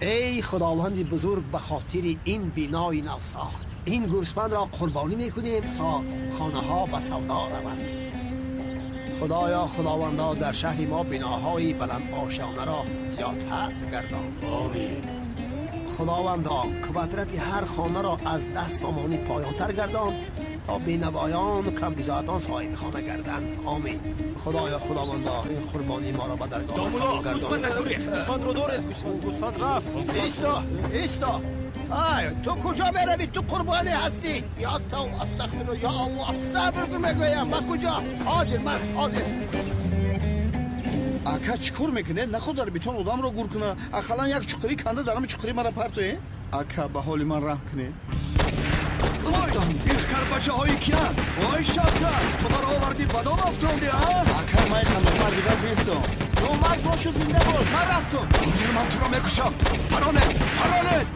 Эй Худованди бузург, ба хотири ин бинои нав сохт ин гӯсфандро қурбонӣ мекунем, то хонаҳо ба савдо раванд. Худоё, Худовандо, дар шаҳри мо биноҳои баландошёнаро зиёдтар гардон. Омин. Худовандо, квадрати ҳар хонаро аз 10 сомонӣ поёнтар гардон, то бенавоён камбизоатон соҳиби хона гарданд. Омин. Худоё, Худовандо, ин қурбонии моро ба даргоҳ қабул гардон. Гӯсфандро доред, гӯсфанд рафт. Исто, исто. Ай, ту куҷо меравӣ? Ту қурбонӣ ҳастӣ. Ё тав, астағфиру, ё Аллоҳ. Сабр кун, мегӯям. Ба куҷо? Ҳозир, ман ҳозир. Ака, чӣ кор мекунед? Наход дар бетон одамро гур куна. Ақаллан як чуқурӣ канда дар ҳами чуқурӣ мара партоед. Ака, ба ҳоли ман раҳм кунед. Ин харбачаҳои киянд? Ой, Шавкат, ту маро овардӣ ба дом афтонди, а? Ака, ман қандомарди бад нестам. Номард бошу, зинда бош. Ман рафтам. Ҳозир ман туро мекушам. Паронед, паронед!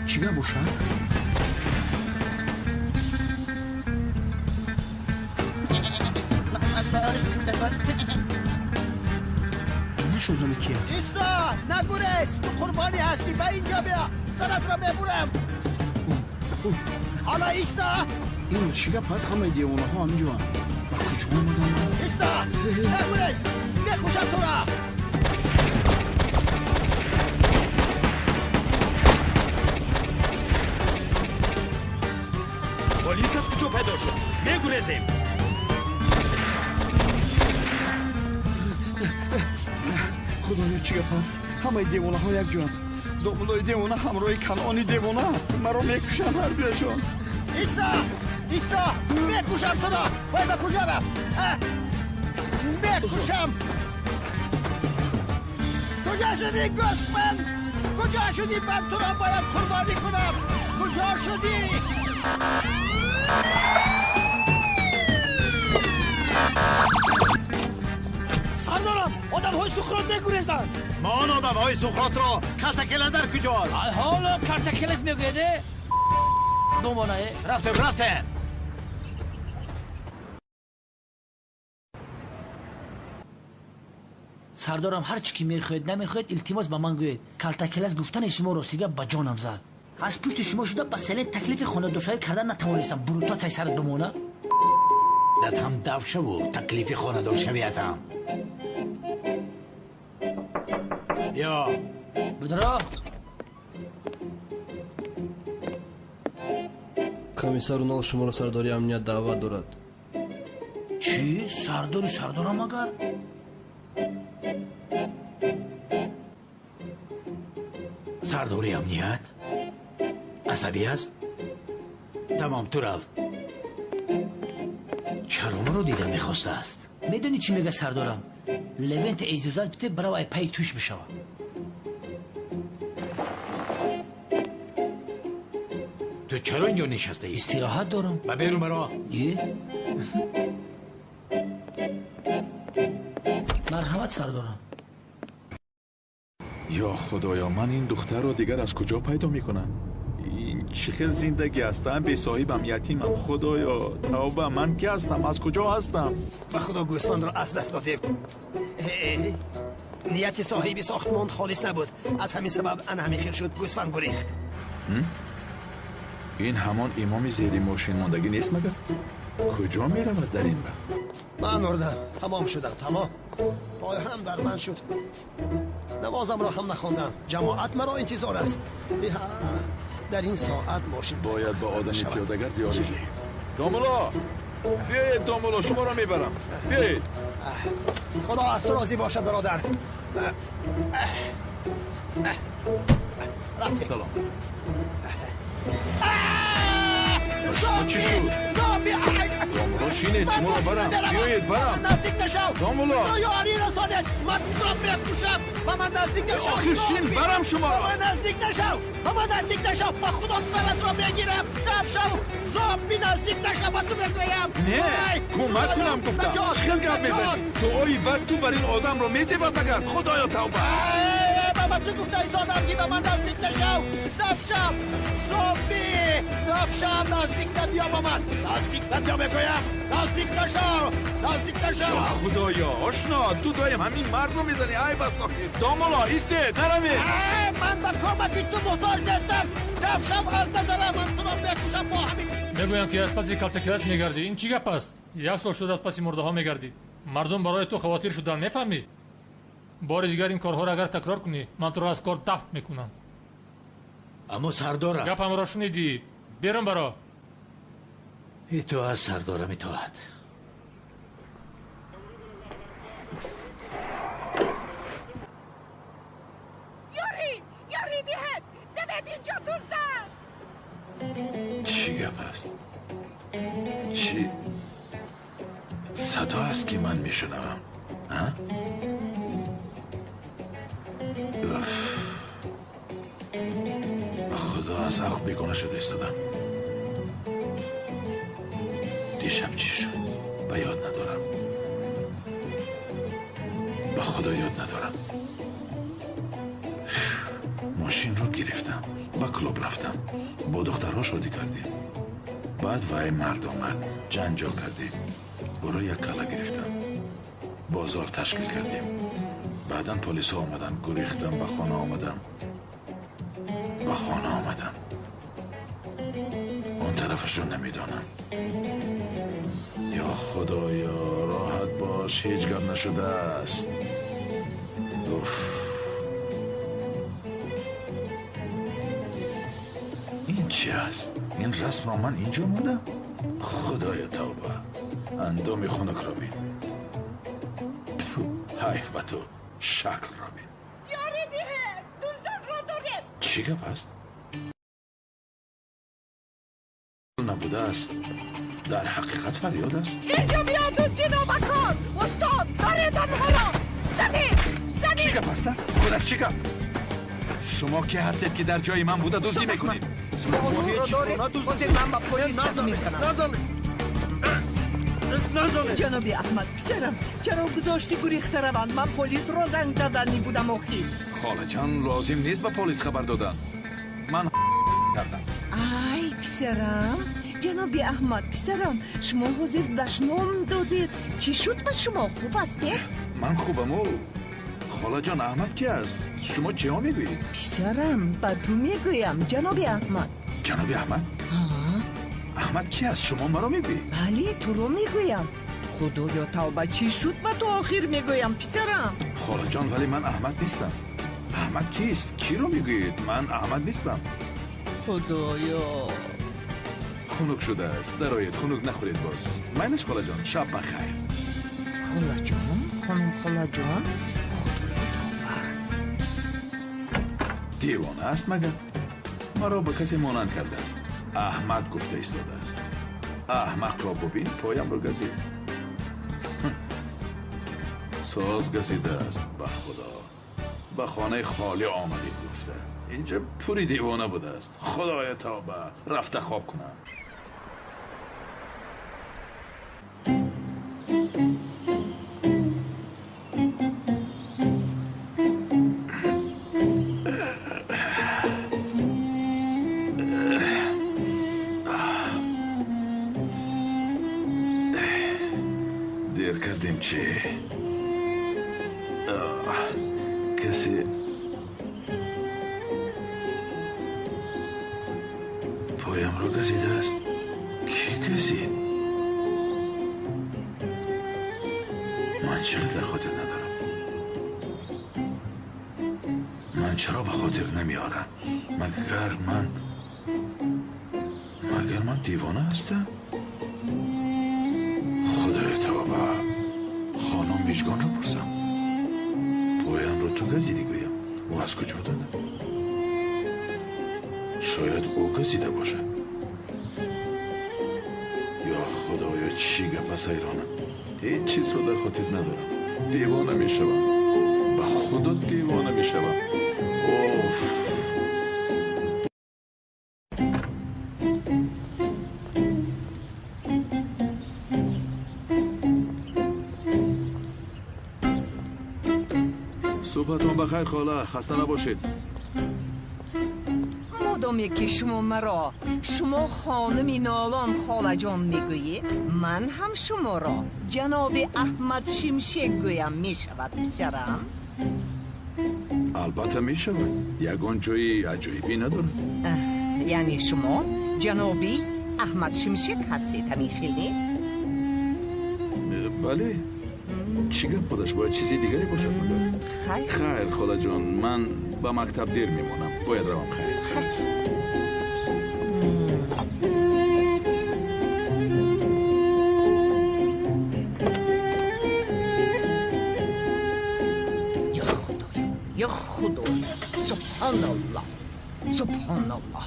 Чӣ гап бошад? Нашудами ки аст? Исто, нагурез, ту қурбонӣ ҳастӣ. Ба инҷо биё, саратро мебурам. Ҳоло исто. Ин чӣ гап аст? Ҳамаи девонаҳо ҳаминҷоанд. Ба куҷо омаданд? Исто, нагурез, мекушам туро. Полис аз куҷо пайдо шуд? Мегурезем. Худоё, чӣ гап аст? Ҳамаи девонаҳо якҷоянд. Домулои девона ҳамроҳи Канони девона маро мекушанд ҳардуяшон. Исто, исто, мекушам туро. Вай ба куҷо рафт? Мекушам. Куҷо шудӣ, гӯсфанд? Куҷо шудӣ? Ман туро бояд қурбонӣ кунам. Куҷо шудӣ? Сардорам, одамҳои Сухрот мегурезанд. Ма он одамҳои Сухротро. Калтакела дар куҷост? Ҳоло калтакелес мегӯяд. Домонае. Рафтем, рафтем. Сардорам, ҳар чӣ ки мехоҳед, намехоҳед, илтимос, ба ман гӯед. Калтакелас гуфтани шумо ростига ба ҷонам зад. Аз пушти шумо шуда ба селен таклифи хонадоршавӣ кардан натавонистам. Бурута тай сарат бимона. Дадам дав шаву таклифи хонадоршавиятам. Биё. Будро. Комиссар Унал шуморо сардори амният даъват дорад. Чӣ? Сардори сардорам агар? Сардори амният? Асабӣ аст? Тамом, ту рав. Чаро маро дида мехостааст? Медонӣ чӣ мега сардорам? Левент иҷозат бите, барав ай пайи туш бишава. Ту чаро инҷо нишастаӣ? Истироҳат дорам. Ба берун маро. Марҳамат, сардорам. Ё Худоё, ман ин духтарро дигар аз куҷо пайдо мекунам? Ин чӣ хел зиндагӣ аст? Ман бесоҳибам, ятимам. Худоё, тавба, ман ки ҳастам? Аз куҷо ҳастам? Ба Худо, гӯсфандро аз даст додем. Нияти соҳиби сохтмон холис набуд. Аз ҳамин сабаб ана ҳамин хел шуд. Гӯсфанд гурехт. Ин ҳамон имоми зери мошин мондагӣ нест магар? Куҷо меравад дар ин вақт? Ман урдам, тамом шудам, тамом. Пойҳам дар ман шуд. Намозамро ҳам нахондам. Ҷамоат маро интизор аст. Дар ин соат мошин бояд ба одами пиёдагард ёрӣ диҳем. Домуло, биёед, домуло, шуморо мебарам. Биёед. Худо аз ту розӣ бошад, бародар. Рафтем. Салом. Шумо чӣ шуд? Домуло, шинед, шуморо барам. Биёед, барам. Наздик нашав. Домуло. Ёрӣ расонед. Ман туро мекушам. Ба ман наздик нашав. Охир шин, барам шуморо. Ба ман наздик нашав. Ба ман наздик нашав. Ба Худо саратро мегирам. Даф шав. Зомби, наздик нашав, ба ту мегӯям. Не, кӯмак кунам гуфтам. Чӣ хел гап мезанӣ? Дуои бад ту бар ин одамро мезебад магар? Худоё, тавба. Ман ба ту гуфта истодам, ки ба ман наздик нашав. Нафшам, зомби, нафшам, наздик набиё ба ман. Наздик набиё, мегӯям. Наздик нашав, наздик нашав. Худоё, ошно, ту доим ҳамин мардро мезанӣ. Айб аст охир. Домулло, истед, наравед. Ман ба кӯмаки ту муҳтоҷ нестам. Нафшам аз назарам, ман туро мекушам бо ҳамин. Мегӯянд, ки аз паси калтакелас мегардӣ. Ин чӣ гап аст? Як сол шуд, аз паси мурдаҳо мегардӣ. Мардум барои ту хавотир шуданд, мефаҳмӣ? Бори дигар ин корҳоро агар такрор кунӣ, ман туро аз кор дафт мекунам. Аммо сардорам. Гапамро шунидӣ? Берун баро. Итоат, сардорам, итоат. Ёрӣ, ёрӣ диҳед, давед, инҷо дузд аст. Чӣ гап аст? Чӣ садо аст, ки ман мешунавам? А? Уф. Ба худо, аз ақл бегона шуда истодам. Дишаб чӣ шуд? Ба ёд надорам. Ба худо, ёд надорам. Мошинро гирифтам, ба клуб рафтам, бо духтарҳо шодӣ кардем. Баъд вай мард омад, ҷанҷол кардем. Ӯро як кала гирифтам. Бозор ташкил кардем. Баъдан полисҳо омаданд, гурехтам, ба хона омадам. Ба хона омадам. Он тарафашро намедонам. Ё худоё, роҳат бош, ҳеҷ гап нашудааст. Уф. Ин чӣ аст? Ин расмро ман инҷо мондам? Худоё, тавба. Андоми хунукро бин. Тфу, ҳайф ба ту. Шаклро бин. Ёрӣ диҳед, дуздонро доред. Чӣ гап аст? Набудааст. Дар ҳақиқат фарёд аст. Инҷо биё, дузди нобакор. Устод, доред онҳоро. Занед, занед. Чӣ гап аст? Худаш, чӣ гап? Шумо ки ҳастед, ки дар ҷои ман буда дуздӣ мекунед? Шумо онҳоро доред. Ҳозир ман ба полис занг мезанам. Ҷаноби Аҳмад, писарам, чаро гузошти гурехта раванд? Ман полисро занг заданӣ будам охир. Холаҷон, лозим нест ба полис хабар додан. Ман кардам. Ай, писарам, ҷаноби Аҳмад, писарам, шумо ҳозир дашном додед. Чӣ шуд ба шумо? Хуб ҳастед? Ман хубаму. Холаҷон, Аҳмад ки аст? Шумо чиҳо мегӯед? Писарам, ба ту мегӯям, ҷаноби Аҳмад. Ҷаноби Аҳмад? Аҳмад ки аст? Шумо маро мегӯед? Бале, туро мегӯям. Худоё, тавба, чӣ шуд ба ту охир, мегӯям, писарам. Холаҷон, вале ман Аҳмад нестам. Аҳмад кист? Киро мегӯед? Ман Аҳмад нестам. Худоё. Хунук шудааст. Дароед, хунук нахӯред боз. Майлаш, холаҷон, шаб ба хайр. Холаҷон, хонум, холаҷон, худоё, тавба. Девона аст магар? Маро ба касе монанд кардааст. Аҳмад гуфта истодааст. Аҳмақро бубин, поямро газид. Соз газидааст, ба худо. Ба хонаи холӣ омадед гуфта. Инҷа пури девона будааст. Худоя, тавба, рафта хоб кунам. Дер кардем чӣ? Касе поямро газидааст. Кӣ газид? Ман чӣ дар хотир надорам. Ман чаро ба хотир намеорам? Магар ман девона ҳастам? Худоё, тавба. Хонум Мижгонро пурсам. Поямро ту газидӣ, гӯям. Ӯ аз куҷо донад? Шояд ӯ газида бошад. Ё худоё, чӣ гап аст, ҳайронам. Ҳеҷ чизро дар хотир надорам. Девона мешавам. Ба худо, девона мешавам. Оф. Субҳатон ба хайр, хола, хаста набошед. Модоме ки шумо маро шумо хонуми Нолон холаҷон мегӯед, ман ҳам шуморо ҷаноби Аҳмад Шимшек гӯям, мешавад, писарам? Албатта мешавад, ягон ҷои аҷоибӣ надорад. Яъне шумо ҷаноби Аҳмад Шимшек ҳастед, ҳамин хел не? Бале. Чӣ гап, худаш бояд чизи дигаре бошад магар? Хайр. Хайр, холаҷон, ман ба мактаб дер мемонам, бояд равам. Хайр. Хайр. Я Худоё, я Худоё, субҳоналлоҳ, субҳоналлоҳ.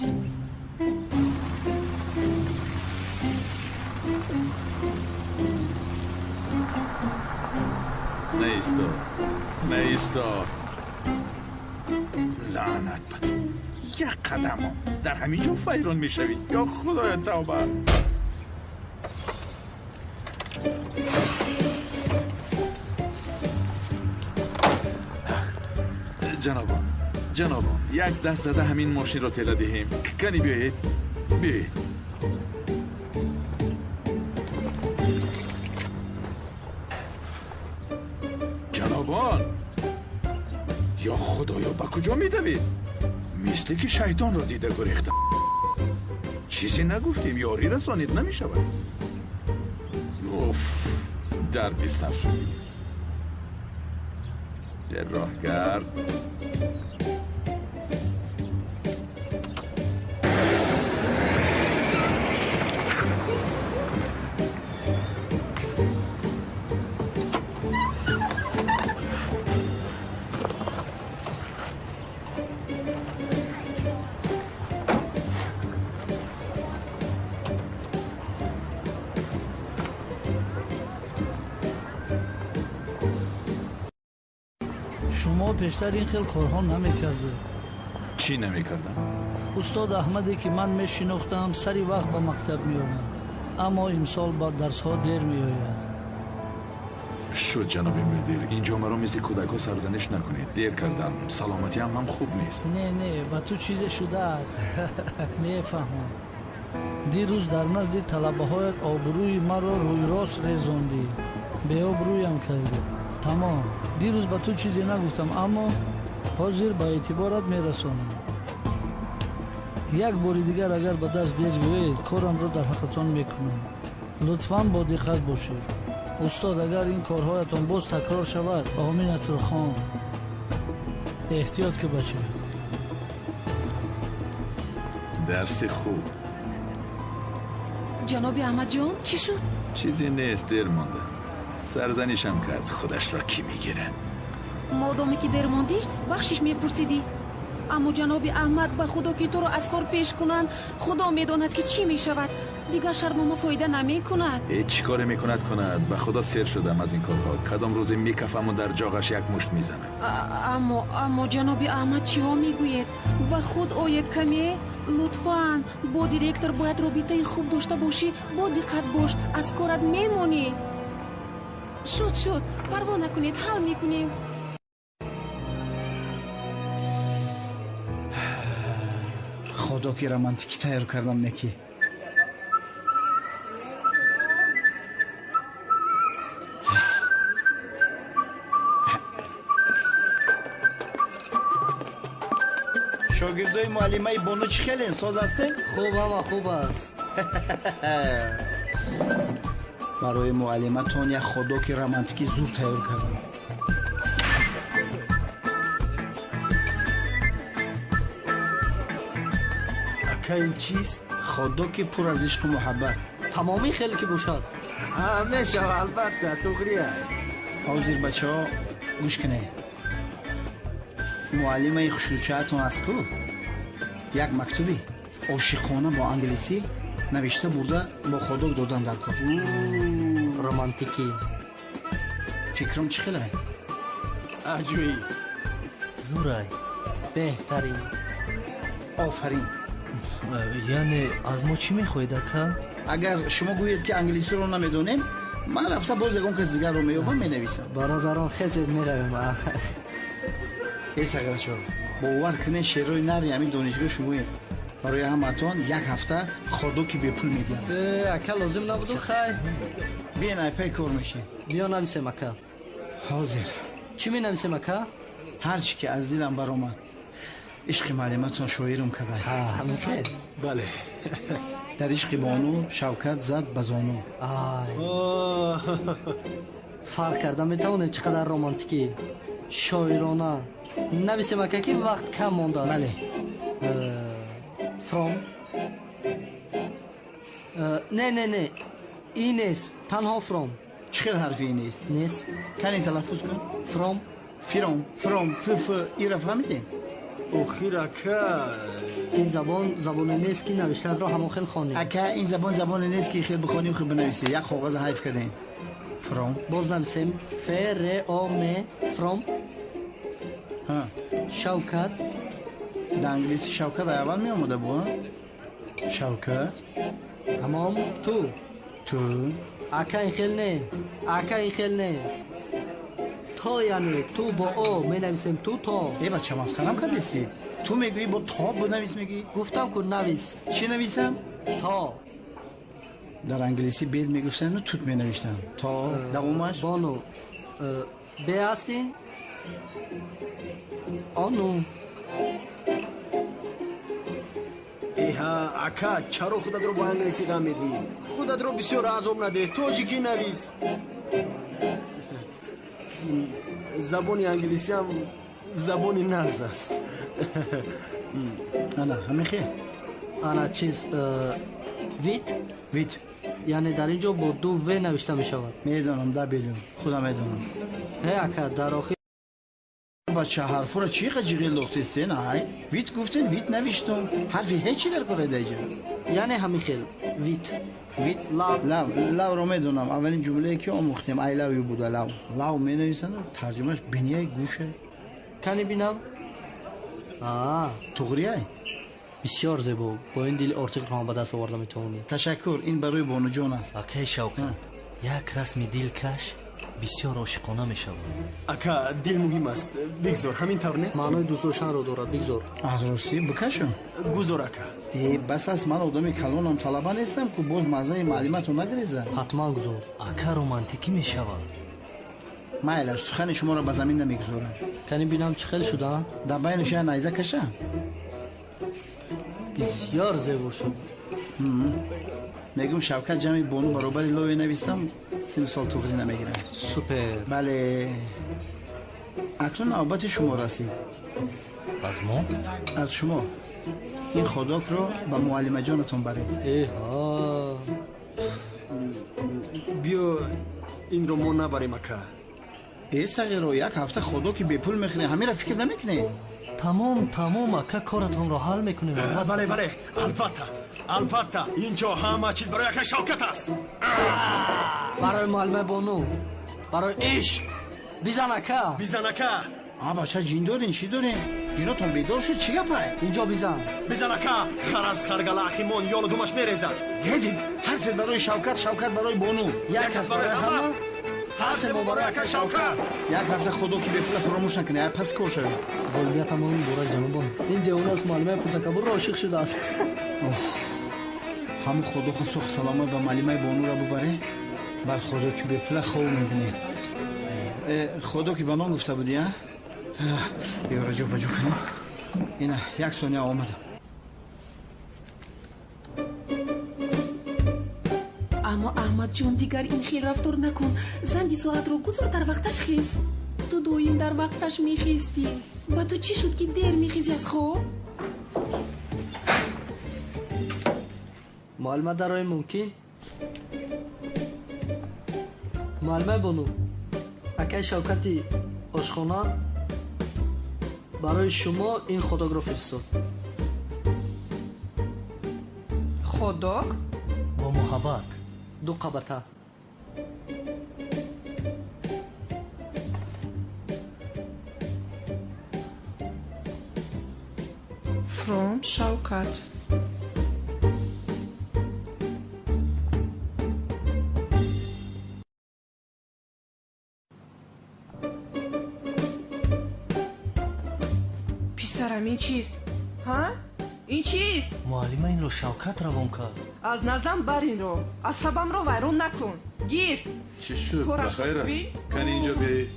Наисто, наисто. Лаънат ба ту, як қадамо дар ҳамин ҷо файрон мешавӣ. Ё Худоё, тавба. Ҷанобон, ҷанобон, як даст зада ҳамин мошинро тела диҳем. Кани биёед, биёед. Ҷанобон, ё Худоё, ба куҷо медавед? Мисле ки шайтонро дида гурехтам. Чизе нагуфтем, ёрӣ расонид намешавад. Уф, дарди сар шуд. Роҳгард. Шумо пештар ин хел корҳо намекардед. Чӣ намекардам? Устод Аҳмаде ки ман мешинохтам, сари вақт ба мактаб меомад, аммо имсол ба дарсҳо дер меояд. Шуд, ҷаноби мудир, инҷо маро мисли кӯдакҳо сарзаниш накунед. Дер кардам, саломатиам ҳам хуб нест. Не, не, ба ту чизе шудааст. Мефаҳмам. Дирӯз дар назди талабаҳоят обрӯи маро рӯйрост резондӣ, беобрӯям кардӣ. Тамом, дирӯз ба ту чизе нагуфтам, аммо ҳозир ба эътиборат мерасонам. Як бори дигар агар ба даст дер биёед, корамро дар ҳаққатон мекунам. Лутфан бо диққат бошед. Устод, агар ин корҳоятон боз такрор шавад, оминатро хон. Эҳтиёт ки, бача. Дарси хуб. Ҷаноби Аҳмадҷон, чӣ шуд? Чизе нест, дер мондам. Сарзанишам кард, худашро кӣ мегирад? Модоме ки дер мондӣ, бахшиш мепурсидӣ. Аммо ҷаноби Аҳмад, ба Худо ки туро аз кор пеш кунанд, Худо медонад ки чӣ мешавад. Дигар шартнома фоида намекунад. Ҳеҷ чӣ коре мекунад кунад. Ба Худо сер шудам аз ин корҳо. Кадом рӯзе мекафаму дар ҷоғаш як мушт мезанам. Аммо ҷаноби Аҳмад, чиҳо мегӯед? Ба худ оед каме. Лутфан, бо директор бояд робитаи хуб дошта бошӣ. Бо диққат бош, аз корат мемонӣ. Шуд, шуд, парво накунед, ҳал мекунем. Худо ки романтикӣ тайёр кардам, неки. Шогирдои муаллимаи Бону чӣ хелен, соз ҳастед? Хуб, ҳама хуб аст. Барои муаллиматон як ходоки романтикӣ зур тайёр кардам. Ака, ин чист? Ходоки пур аз ишқу муҳаббат. Тамоми хеле ки бошад. Мешава, албатта, туғрия. Ҳозир бачаҳо гӯш кунед. Муаллимаи хушрӯчаатон аст ку? Як мактуби ошиқона бо англисӣ навишта бурда бо ходок додан дар кор. Романтикӣ. Фикрам чӣ хелай? Аҷоиб. Зурай. Беҳтарин. Офарин. Яъне аз мо чӣ мехоҳед, ака? Агар шумо гӯед ки англисиро намедонем, ман рафта боз ягон кас дигарро меёбам, менависам. Бародарон, хезед, меравем. Эй сағирачо, бовар кунед, шерои нари ҳамин донишгоҳ шумоед. Барои ҳамаатон як ҳафта ходоки бепул медиҳам. Ака, лозим набуду, хай. Биен, айпай кор мешем. Биё, нависем, ака. Ҳозир. Чӣ менависем, ака? Ҳар чӣ ки аз дилам баромад. Ишқи муаллиматон шоирум кадай. Ҳамин хел. Бале. Дар ишқи бону Шавкат зад ба зону. Фарқ карда метавонед, чӣ қадар романтикӣ, шоирона. Нависем, ака, ки вақт кам мондааст. Бале. From, не, не, не, и нест, танҳо from. Чӣ хел ҳарфи и нест? Нест. Кане талаффуз кун. From. Фиром, from, ф, ф, ира фаҳмидем? Охир, ака. Ин забон забоне нест, ки навиштаатро ҳамон хел хонӣ. Ака, ин забон забоне нест, ки хел бихонӣ, хел бинависӣ. Як коғаза ҳайф кардем. From. Боз нависем: ф, р, о, м, from. Шавкат. Дар англиси Шавкат аввал меомада бу. Шавкат. Тамом. To. To. Ака, ин хел не, ака, ин хел не. То, яъне to бо о менависем, to, то. Э, бача, масхарам кардисти? Ту мегӯӣ, бо то бинавис мегӯӣ. Гуфтам ку, навис. Чӣ нависам? То. Дар англисӣ бед мегуфтану тут менавиштам. То, давомаш? Бону. Бе ҳастин, ону. Эҳа, ака, чаро худатро бо англисӣ ғам медиҳӣ? Худатро бисёр азоб надеҳ, тоҷикӣ навис. Забони англисиам забони нағз аст. Ана ҳамин хел. Ана чиз, with. With. Яъне дар ин ҷо бо ду в навишта мешавад. Медонам, да, белюн, худам медонам. Ҳе, ака, дар охир. Бача, ҳарфура чӣ қа ҷиғил лохтесен? Ай, with гуфтен, with навиштум. Ҳарфи ҳеҷ чӣ дар кора даҷа? Яъне ҳамин хел with. With. Love. Love, love ро медонам. Аввалин ҷумлае ки омӯхтем, I love you буда. Love, love менависанд, тарҷумааш бинияй, гӯша. Кани бинам. Туғрияй. Бисёр зебо. Бо ин дили ортиқро ҳам ба даст оварда метавонӣ. Ташаккур, ин барои бонуҷон аст. Акаи Шавкат, як расми дилкаш бисёр ошиқона мешавад. Ака, дил муҳим аст, бигзор ҳамин тавр, не? Маънои дӯст доштанро дорад, бигзор. Аз ростӣ бикашам? Гузор, ака. Э, бас аст, ман одами калонам, талаба нестам ку, боз маззаи маълиматро нагреза. Ҳатман гузор. Ака, романтикӣ мешавад. Майлаш, сухани шуморо ба замин намегузорам. Кани бинам, чӣ хел шуда? Дар байнаш як найза каша. Бисёр зебо шуд. Мегӯм, Шавкат ҷамъи бону баробари love нависам, сину сол туғрӣ намегирам. Супер. Бале, акнун навбати шумо расид. Аз мо? Аз шумо. Ин ходокро ба муаллимаҷонатон баред. Эҳа. Биё, инро мо набарем, ака. Э, сағиро, як ҳафта ходоки бепул мехӯрем, ҳамира фикр намекунед? Тамом, тамом, ака, коратонро ҳал мекунем. Бале, бале, албатта, албатта, ин ҷо ҳама чиз барои акаи Шавкат аст. Барои муаллимаи бону, барои ишқ. Бизан, ака. Бизан, ака. А, бача, ҷин дорен, чӣ дорен? Ҷинотон бедор шуд, чӣ гапай? Инҷо бизан. Бизан, ака. Хар аз харгала ақимон ёлу думаш мерезад. Ҳедид, ҳар се барои Шавкат, Шавкат барои бону. Як кас барои ҳама, ҳар се мо барои акаи Шавкат. Як ҳафта ходоки бепула фаромӯш накунед, ай пас кор шавед. Ғолибиятамон муборак, ҷанобон. Ин девона аз муаллимаи пуртакаббурро ошиқ шудааст. Ҳамун ходоха сох саломат ба муаллимаи бонура бубаре, баъд ходоки бепула хоб мебинед. Ходоки ба ном гуфта будӣ, а? Биёра, ҷо ба ҷо кунем. Ина, як сония, омадам. Аммо, Аҳмадҷон, дигар ин хел рафтор накун. Занги соатро гузор, дар вақташ хез. Ту доим дар вақташ мехестӣ. Ба ту чӣ шуд, ки дер мехезӣ аз хоб? Муаллима, дарои мумкин? Муаллимаи бону, акаи Шавкати ошхона барои шумо ин ходокро фиристод. Ходок? Бо муҳаббат. Ду қабата. From Шавкат. Писарам, ин чист? Ҳа, ин чист? Муаллима, инро Шавкат равон кард. Аз наздам бар инро, асабамро вайрон накун. Гир. Чӣ шуд? Ба хайр аст? Кани инҷо биёед.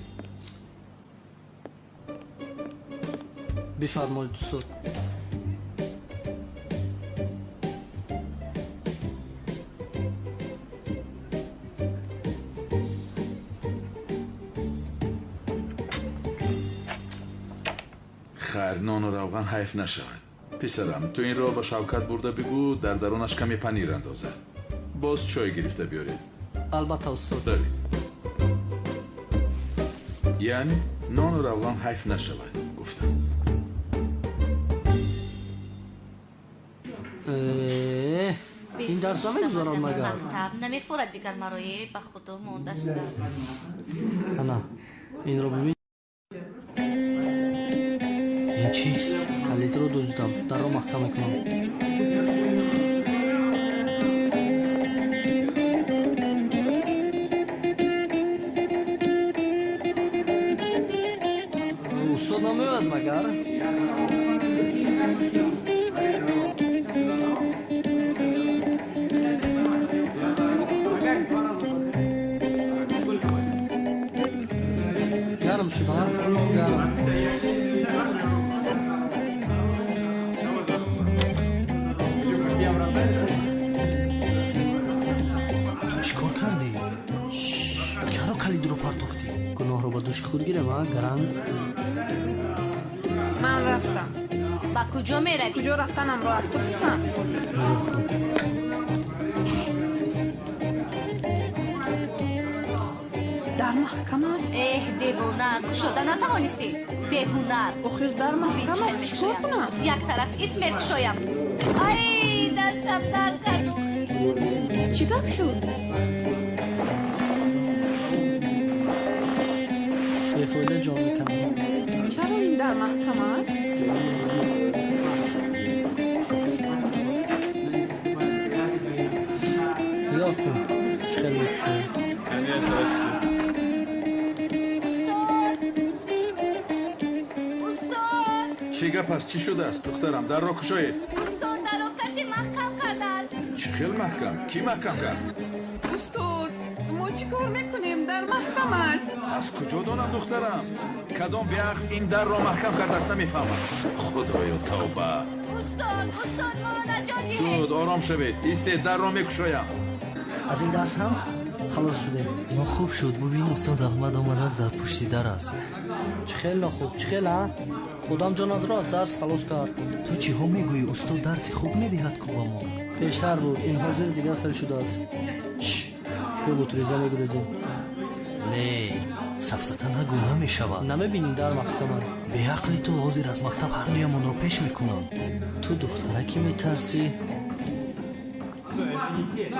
Бифармоед, устод. Хайр, нону равған ҳайф нашавад. Писарам, ту инро ба Шавкат бурда бигӯ, дар дарунаш каме панир андозад. Боз чой гирифта биёред. Албатта, устод. Равед. Яъне нону равған ҳайф нашавад, гуфтам. Ин дарс намегузарам магар? Мактаб намефорад дигар маро, ба худо монда шуда. Ана, инро бибин. Ин чист? Калидро дуздам, дарро маҳкам мекунам. Устод намеояд магар? Гарм шуд, а? Гарм. Ту чӣ кор кардӣ? Чаро калидро партофтӣ? Гуноҳро ба дӯши худ гирем, а, гаранг? Ман рафтам. Ба куҷо меравӣ? Куҷо рафтанамро аз ту пурсам? Нигоҳ кун. Дар маҳкам аст? Эҳ, девона, кушода натавонистӣ? Беҳунар. Охир дар маҳкам аст, чӣ кор кунам? Як тараф ис мекушоям. Ай, дастам дард кард охир. Чӣ гап шуд? Бефоида ҷон меканам. Чаро ин дар маҳкам аст? Нигоҳ кун, чӣ хел мекушоям. Кани як тараф истед. Устод! Устод! Чӣ гап аст? Чӣ шудааст? Духтарам, дарро кушоед. Устод, дарро касе маҳкам кардааст. Чӣ хел маҳкам? Кӣ маҳкам кард? Устод, мо чӣ кор мекунем? Дар маҳкам аст. Аз куҷо донам, духтарам? Кадом беақл ин дарро маҳкам кардааст, намефаҳмам. Худоё, тавба. Устод, устод, моро наҷот диҳед. Шуд, ором шавед. Истед, дарро мекушоям. Аз ин дарс ҳам халос шудем. Нохуб шуд. Бубин, устод Аҳмад омадааст, дар пушти дар аст. Чӣ хел нохуб, чӣ хел, а? Одам ҷонатро аз дарс халос кард. Ту чиҳо мегӯӣ? Устод дарси хуб медиҳад ку ба мо. Пештар буд, ин ҳозир дигар хел шудааст. Ш, ту бо туриза мегурезӣ. Не, сафсата нагӯ, намешавад. Намебинӣ, дар маҳкама. Беақли ту, ҳозир аз мактаб ҳардуямонро пеш мекунам. Ту духтараки метарсӣ?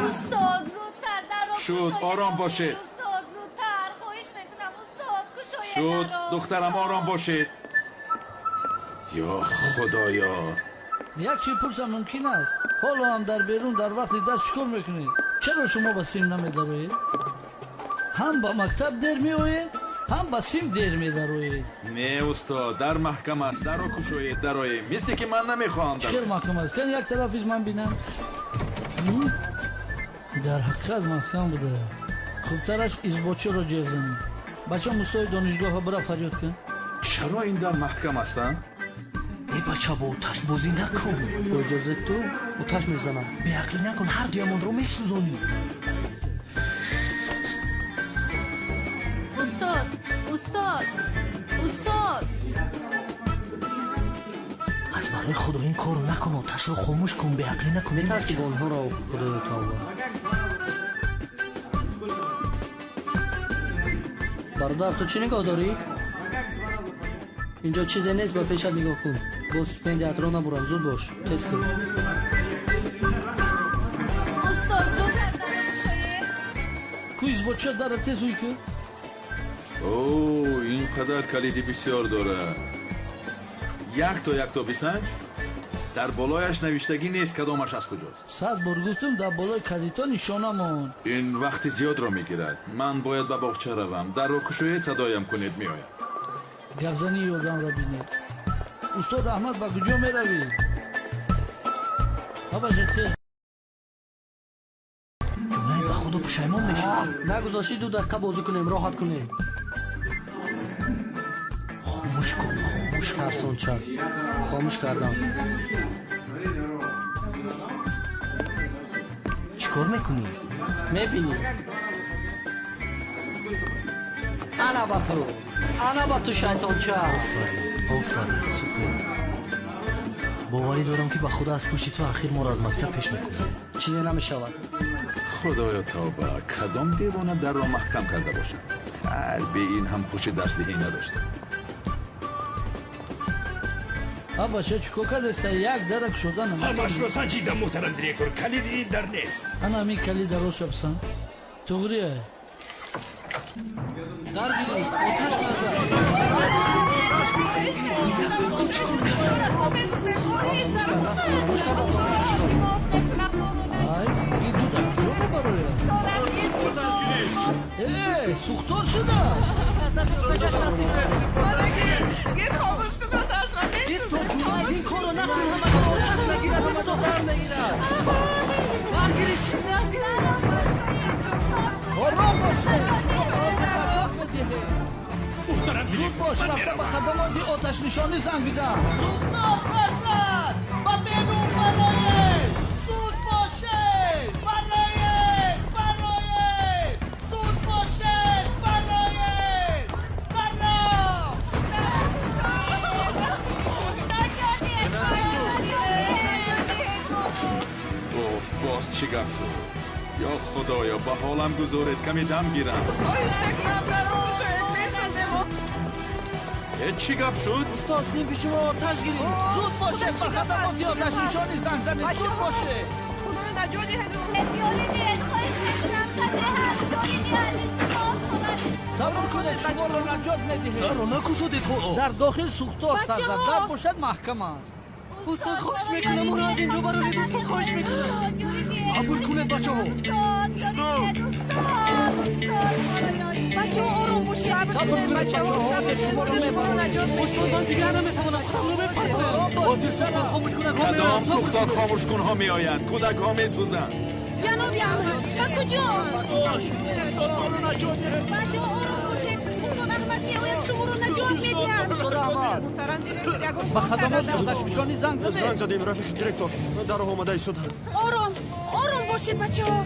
Устод, зудтар дарро Шуд, кушоед. ором бошед. Устод, зудтар, хоҳиш мекунам, устод, кушоед Шуд, дарро. духтарам, ором бошед. Ё худоё. Як чиз пурсам мумкин аст? Ҳоло ҳам дар берун дар вақти дарс чӣ кор мекунед? Чаро шумо ба сим намедароед? Ҳам ба мактаб дер меоед, ҳам ба сим дер медароед. Не, устод, дар маҳкам аст. Дарро кушоед, дароем. Мисле ки ман намехоҳам Чӣ хел дароям. маҳкам аст? Кани як тарафиш ман бинам. Дар ҳақиқат маҳкам буда. Хубтараш избочиро ҷеғ занед. Бача, мустои донишгоҳро бира фарёд кун. Чаро ин дар маҳкам аст, а? Э, бача, бо оташбозӣ накун. Бо иҷозати ту оташ мезанам. Беақлӣ накун, ҳардуямонро месӯзонӣ. Устод, устод, устод. Аз барои худо ин корро накун, оташро хомӯш кун, беақлӣ накун. Метарсӣ бо онҳоро, худоё тавба. Бародар, ту чӣ нигоҳ дорӣ? Инҷо чизе нест, ба пешат нигоҳ кун. Боз стипендиятро набурам, зуд бош, тез кун. Устод, зудтар дарро кушоед. Ку избочиро дарра тез ӯй кун. О, ин қадар калиди бисёр дорад. Якто якто бисанҷ. Дар болояш навиштагӣ нест, кадомаш аз куҷост. 100 бор гуфтам, дар болои калидҳо нишона монд. Ин вақти зиёдро мегирад. Ман бояд ба боғча равам. Дарро кушоед, садоям кунед, меоям. Гапзании одамро бинед. Устод Аҳмад, ба куҷо меравӣ? Ҳабаша тез. Ҷунайд, ба худо пушаймон мешавӣ. Нагузоштӣ 2 дақиқа бозӣ кунем, роҳат кунем. Хомӯш кун, хомӯш кун. Тарсонча. Хомӯш кардам. Чӣ кор мекунӣ? Мебинӣ. Ана ба ту. Ана ба ту, шайтонча. Офарин, офарин, супер. Боварӣ дорам, ки ба худо аз пушти ту ахир моро аз мактаб пеш мекунад. Чизе намешавад. Худоё, тавба, кадом девона дарро маҳкам карда бошад? Хайр, бе ин ҳам хуши дарсдиҳӣ надоштам. Ҳабаша, чӣ кор кардеста? Як дара кушода намекунӣ. Ҳамашро санҷидам, муҳтарам директор, калиди ин дар нест. Ана ҳамин калид дароз шабсан. Туғрия. Дар гирифт, оташ сар зад. Ай, ин ду дар куҷо мебарояд? Э, сӯхтор шудааст. Ин корро накун, ҳамаро оташ мегирад, устод дар мегирад. Дар гирифт, дар гирифт. Ором бошед, шумо наҷот медиҳед. Муҳтарам Зуд директор, бош, ман рафта меравам. ба хадамоти оташнишонӣ занг бизан. Сӯхтор сар зад, ба берун бароед. Зуд бошед, бароед, бароед. Зуд бошед, бароед. Баро! Уф, боз чӣ гап шуд? Ё худоё, ба ҳолам гузоред, каме дам гирам. Э, чӣ гап шуд? Устод, синфи шумо оташ гирифт. Зуд бошед, ба хадамоти оташнишонӣ занг занед. Зуд бошед. Сабр кунед, шуморо наҷот медиҳем. Дарро накушодед ҳоло. Дар дохил сӯхтор сар зад, Бачаҳо! дар бошад маҳкам аст. Устод, хоҳиш мекунам, моро аз инҷо бароред. Устод, хоҳиш мекунам. Сабр кунед, бачаҳо. Бачаҳо, ором бошед. Сабр Сабр кунед, кунед, бачаҳо, бачаҳо, сабр кунед, шуморо моро шуморо мебарем. наҷот Устод, медиҳем. ман дигар наметавонам, худамро мепартоям. Боз сӯхтор хомӯшкунакҳо Кадом меоянд. сӯхтор хомӯшкунҳо меоянд? Кӯдакҳо месӯзанд. Ҷаноби Аҳмад, ба куҷост? Устод, моро наҷот диҳед. Бачаҳо, ором бошед. Устод Аҳмад меояд, шуморо наҷот медиҳад. Устод Аҳмад. Муҳтарам директор, ягон Ба кор хадамоти кардам. оташфишонӣ занг Занг задед. задем, рафиқи директор. Дар роҳ омада истоданд. Ором, ором бошед, бачаҳо.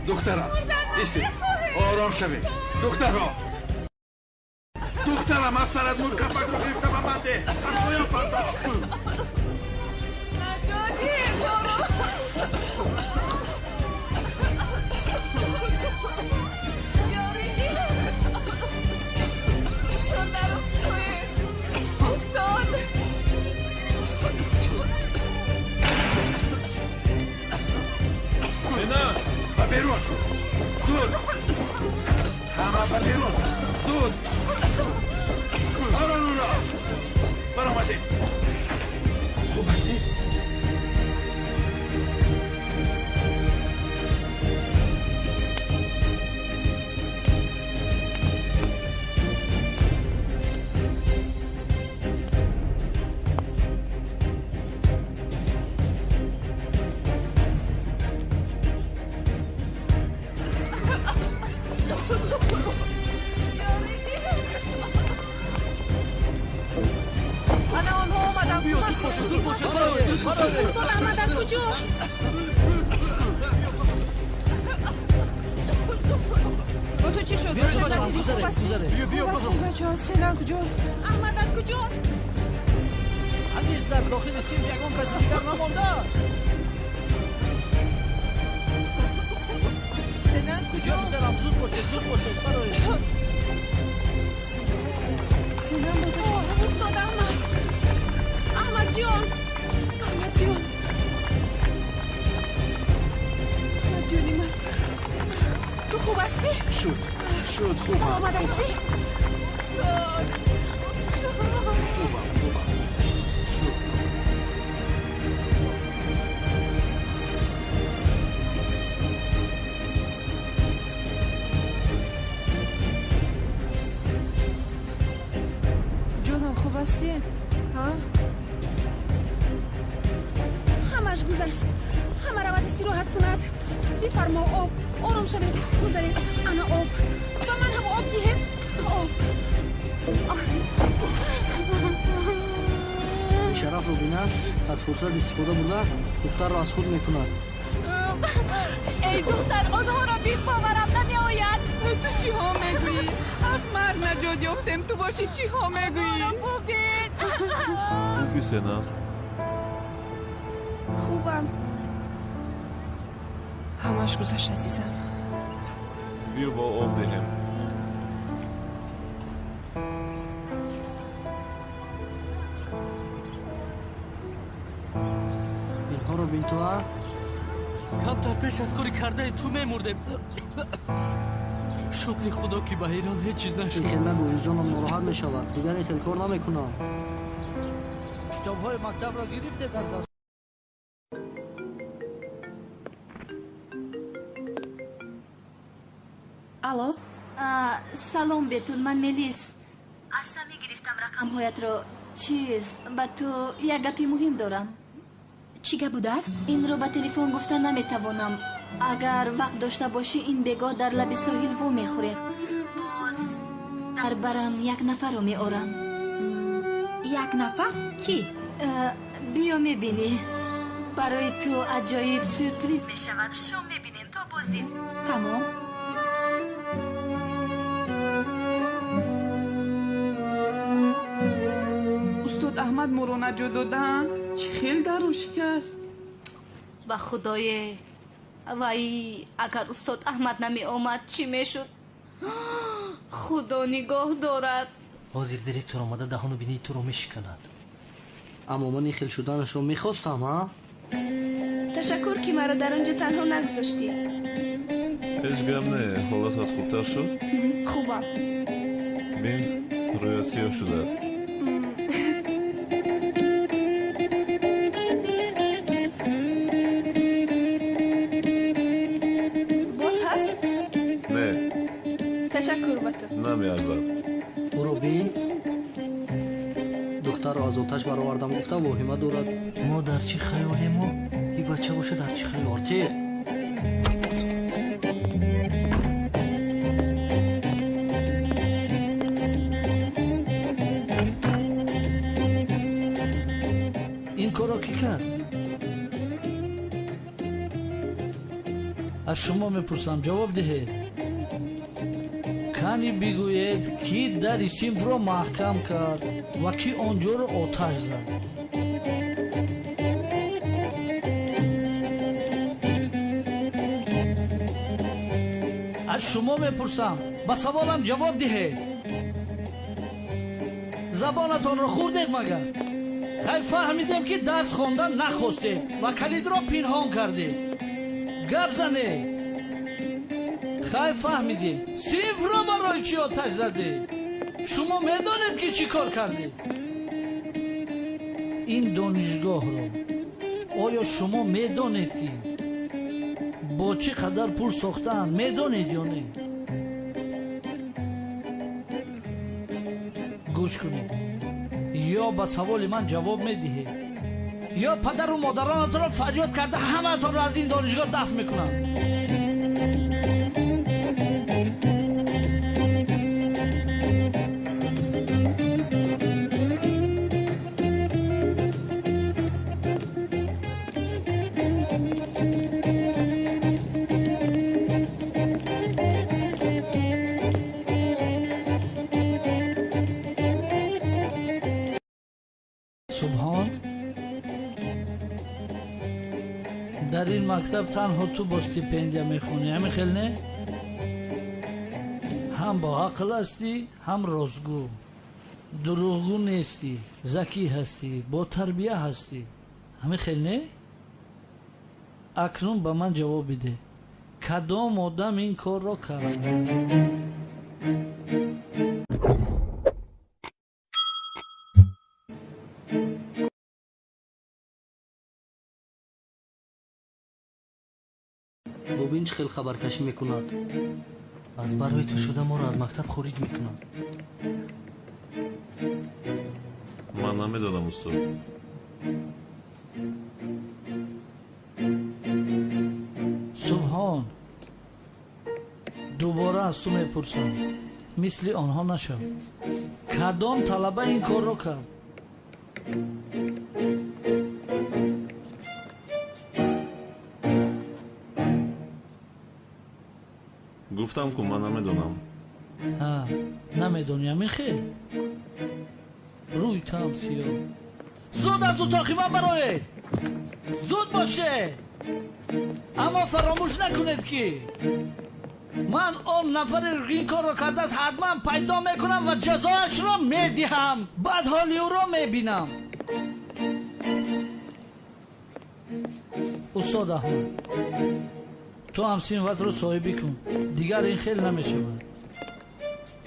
Духтарам, истед, ором шавед. Духтарҳо, духтарам, аз сарат мӯйқапакро гирифта ба ман деҳ, аз поён партоф. Устод, даро кушоед. Устод! Сина, ба берун, зуд, ҳама ба берун, зуд. Ором, уро баромадем. Хуб ҳастед? Ана онҳо омаданд. Биё, зуд бошед, зуд бошед, бароед, зуд бошед. Устод Аҳмад дар куҷост? Бо ту чӣ шуд? Биёред, Бача, бачаҳо, хуб гузаред, ҳастӣ? гузаред. Биё, биё, Хуб бобо. ҳастӣ, бачаҳо? Сина куҷост? Аҳмад дар куҷост? Ҳанӯз дар дохили синф ягон каси дигар намондааст. Сина Биё, куҷост? писарам. Сенам дода шуд. Устод Аҳмад, Аҳмадҷон, Аҳмадҷон, Аҳмадҷони ман, ту хуб ҳастӣ? Шуд, шуд, хубам. Саломат ҳастӣ? Устод, хубам, хубам, шуд. Ҷонам, хуб ҳастӣ? Ҳа? Ҳамаш гузашт. Ҳама равад истироҳат кунад. Бифармо об. Ором шавед, гузаред. Ана об. Ба ман ҳам об диҳед. Об. Шарафро бинад, аз фурсат истифода бурда, духтарро аз худ мекунад. Эй духтар, онҳоро бин, боварам намеояд. Ту чиҳо мегӯӣ? Аз марг наҷот ёфтем, ту бошӣ чиҳо мегӯӣ? Бубин. Хуби, Сенам? Хубам. Ҳамаш гузашт, азизам. Биё бо об диҳем. Инҳоро бин ту, а? Камтар пеш аз кори кардаи ту мемурдем. Шукри Худо, ки ба Эрон ҳеҷ чиз нашуд. Ин хел нагӯ, виҷдонам нороҳат мешавад. Дигар ин хел кор намекунам. Китобҳои мактабро гирифтед аз даст? Алло. Салом, Бетул, ман Мелис. Аз Сами гирифтам рақамҳоятро. Чиз, ба ту як гапи муҳим дорам. Чӣ гап будааст? Инро ба телефон гуфта наметавонам. Агар вақт дошта бошӣ, ин бегоҳ дар лаби соҳил во мехӯрем. Боз дар барам як нафарро меорам. Як нафар? Кӣ? Биё мебинӣ. Барои ту аҷоиб сюрприз мешавад. Шом мебинем, то боздид. Тамом. Устод Аҳмад моро наҷот додаанд. Чӣ хел дару шикаст. Ба худое, вай, агар устод Аҳмад намеомад, чӣ мешуд? Худо нигоҳ дорад. Ҳозир директор омада даҳону бинии туро мешиканад. Аммо ман ин хел шуданашро мехостам, а? Ташаккур, ки маро дар он ҷо танҳо нагузоштӣ. Ҳеҷ гап не, ҳолатат хубтар шуд? Хубам. Бин, рӯят сиёҳ шудааст. Боз ҳаст? Не. Ташаккур ба ту. Намеарзад. Ӯро бин, духтарро аз оташ баровардам гуфта воҳима дорад. Мо дар чӣ хаёлему, и бача боша дар чӣ хаёл? Ортиқ. Ин корро кӣ кард? Аз шумо мепурсам, ҷавоб диҳед. Кани бигӯед, кӣ дари синфро маҳкам кард ва кӣ он ҷоро оташ зад? Аз шумо мепурсам, ба саволам ҷавоб диҳед. Забонатонро хӯрдед магар? Хай, фаҳмидем, ки дарс хондан нахостед ва калидро пинҳон кардед. Гап занед. Хай, фаҳмидем, синфро барои чӣ оташ задед? Шумо медонед, ки чӣ кор кардед? Ин донишгоҳро оё шумо медонед, ки бо чӣ қадар пул сохтаанд? Медонед ё не? Гӯш кунед, ё ба саволи ман ҷавоб медиҳед, ё падару модаронатонро фарёд карда ҳамаатонро аз ин донишгоҳ дафт мекунам. Субҳон, дар ин мактаб танҳо ту бо стипендия мехонӣ, ҳамин хел не? Ҳам бо ақл ҳастӣ, ҳам ростгӯ. Дурӯғгӯ нестӣ, закӣ ҳастӣ, ботарбия ҳастӣ. Ҳамин хел не? Акнун ба ман ҷавоб бидеҳ. Кадом одам ин корро кард? Бубин, чӣ хел хабаркашӣ мекунад. Аз барои ту шуда моро аз мактаб хориҷ мекунад. Ман намедонам, устод. Субҳон, дубора аз ту мепурсам, мисли онҳо нашав. Кадом талаба ин корро кард? Гуфтам ку, ман намедонам. Ҳа, намедонӣ, ҳамин хел? Рӯи туам сиёҳ. Зуд аз утоқи ман бароед, зуд бошед. Аммо фаромӯш накунед, ки ман он нафаре ин корро кардааст ҳатман пайдо мекунам ва ҷазоашро медиҳам. Баъд ҳоли ӯро мебинам. Устод Аҳмад, ту ҳам синфатро соҳибӣ кун, дигар ин хел намешавад.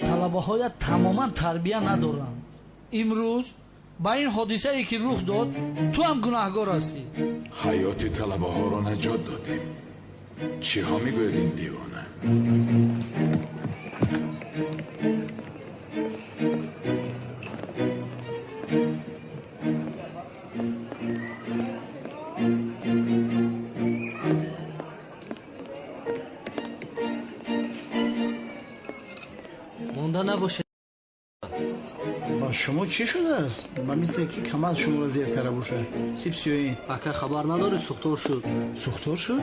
Талабаҳоят тамоман тарбия надоранд. Имрӯз ба ин ҳодисае ки рух дод, ту ҳам гунаҳгор ҳастӣ. Ҳаёти талабаҳоро наҷот додем. Чиҳо мегӯяд ин девона? Монда набошед. Ба шумо чӣ шудааст? Ба мисле ки камаз шуморо зер карда бошад. Сипсиёин. Ака, хабар надорӣ, сӯхтор шуд. Сӯхтор шуд?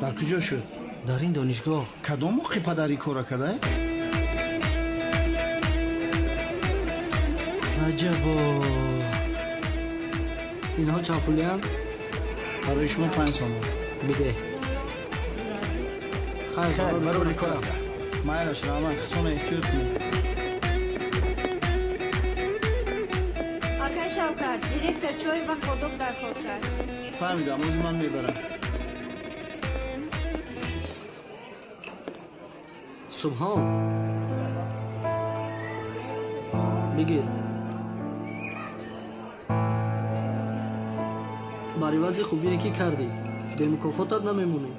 Дар куҷо шуд? Дар ин донишгоҳ. Кадом моқи падари кора карда? Аҷабо! Инҳо чанд пулиянд? Барои шумо 5 сомон. Бидеҳ. Хайр, барори кор. Майлаш, раҳмат, худтонро эҳтиёт кунед. Акай Шавкат, директор чой ва ходок дархост кард. Фаҳмидам, ози ман мебарам. Субҳон, бигир. Бар ивази хубие ки кардӣ, бемукофотат намемонӣ.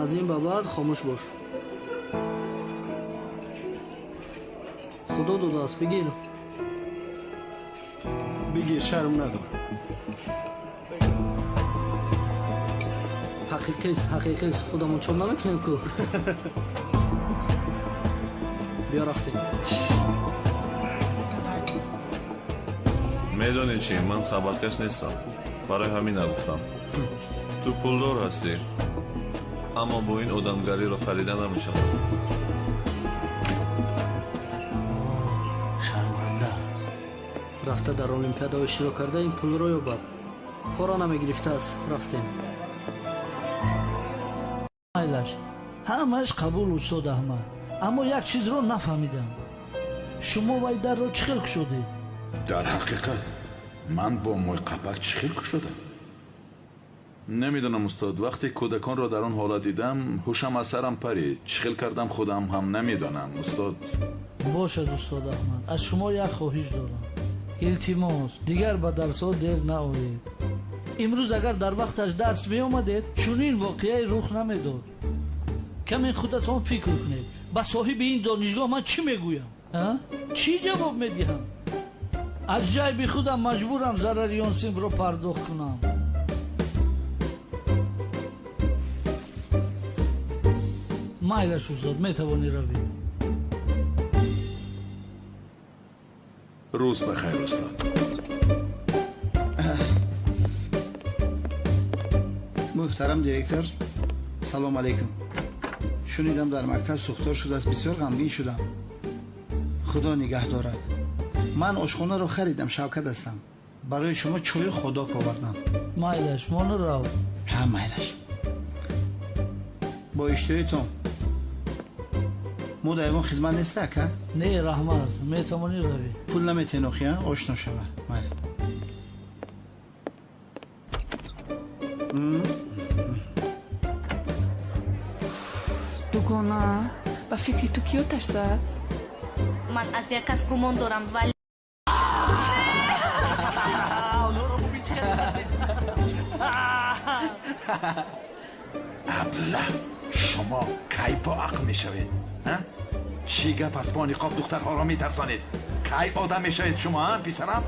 Аз ин ба баъд хомӯш бош. Худо додааст, бигир. Бигир, шарм надор. Ҳақиқист, ҳақиқист. Худамон чоп намекунем ку. Биё, рафтем. Медонӣ чӣ, ман хабаркаш нестам, барои ҳамин нагуфтам. Ту пулдор ҳастӣ, аммо бо ин одамгариро харида намешавад. Шарманда. Рафта дар олимпиадаҳо иштирок карда ин пулро ёбад. Пора намегирифтааст. Рафтем. Майлаш, ҳамааш қабул, устод Аҳмад. Аммо як чизро нафаҳмидам. Шумо вай дарро чӣ хел кушодед? Дар ҳақиқат ман бо мӯйқапак чӣ хел кушодам? Намедонам, устод. Вақте кӯдаконро дар он ҳолат дидам, ҳушам аз сарам парид. Чӣ хел кардам, худам ҳам намедонам, устод. Бошад, устод Аҳмад, аз шумо як хоҳиш дорам. Илтимос, дигар ба дарсҳо дер наоед. Имрӯз агар дар вақташ дарс меомадед, чунин воқеае рух намедод. Каме худатон фикр кунед. Ба соҳиби ин донишгоҳ ман чӣ мегӯям? Чӣ ҷавоб медиҳам? Аз ҷайби худам маҷбурам зарари он синфро пардохт кунам. Майлаш, устод, метавонӣ равӣ. Рӯз ба хайр, устод. Муҳтарам директор, салом алейкум. Шунидам дар мактаб сӯхтор шудааст, бисёр ғамгин шудам. Худо нигаҳ дорад. Ман ошхонаро харидам, Шавкат ҳастам. Барои шумо чою ходок овардам. Майлаш, моно рав. Ҳа, майлаш. Бо иштиҳоитон. Мо дар ягон хизмат неста, ака? Не, раҳмат, метавонӣ равӣ. Пул наметиҳен охи, а? Ошно шава. Майли. Дугона, ба фикри ту кӣ оташ зад? Ман аз як кас гумон дорам, вале Абла, шумо кай бо ақл мешавед? Чӣ гап аст, бо ниқоб духтарҳоро метарсонед? Кай одам мешавед шумо, а, писарам?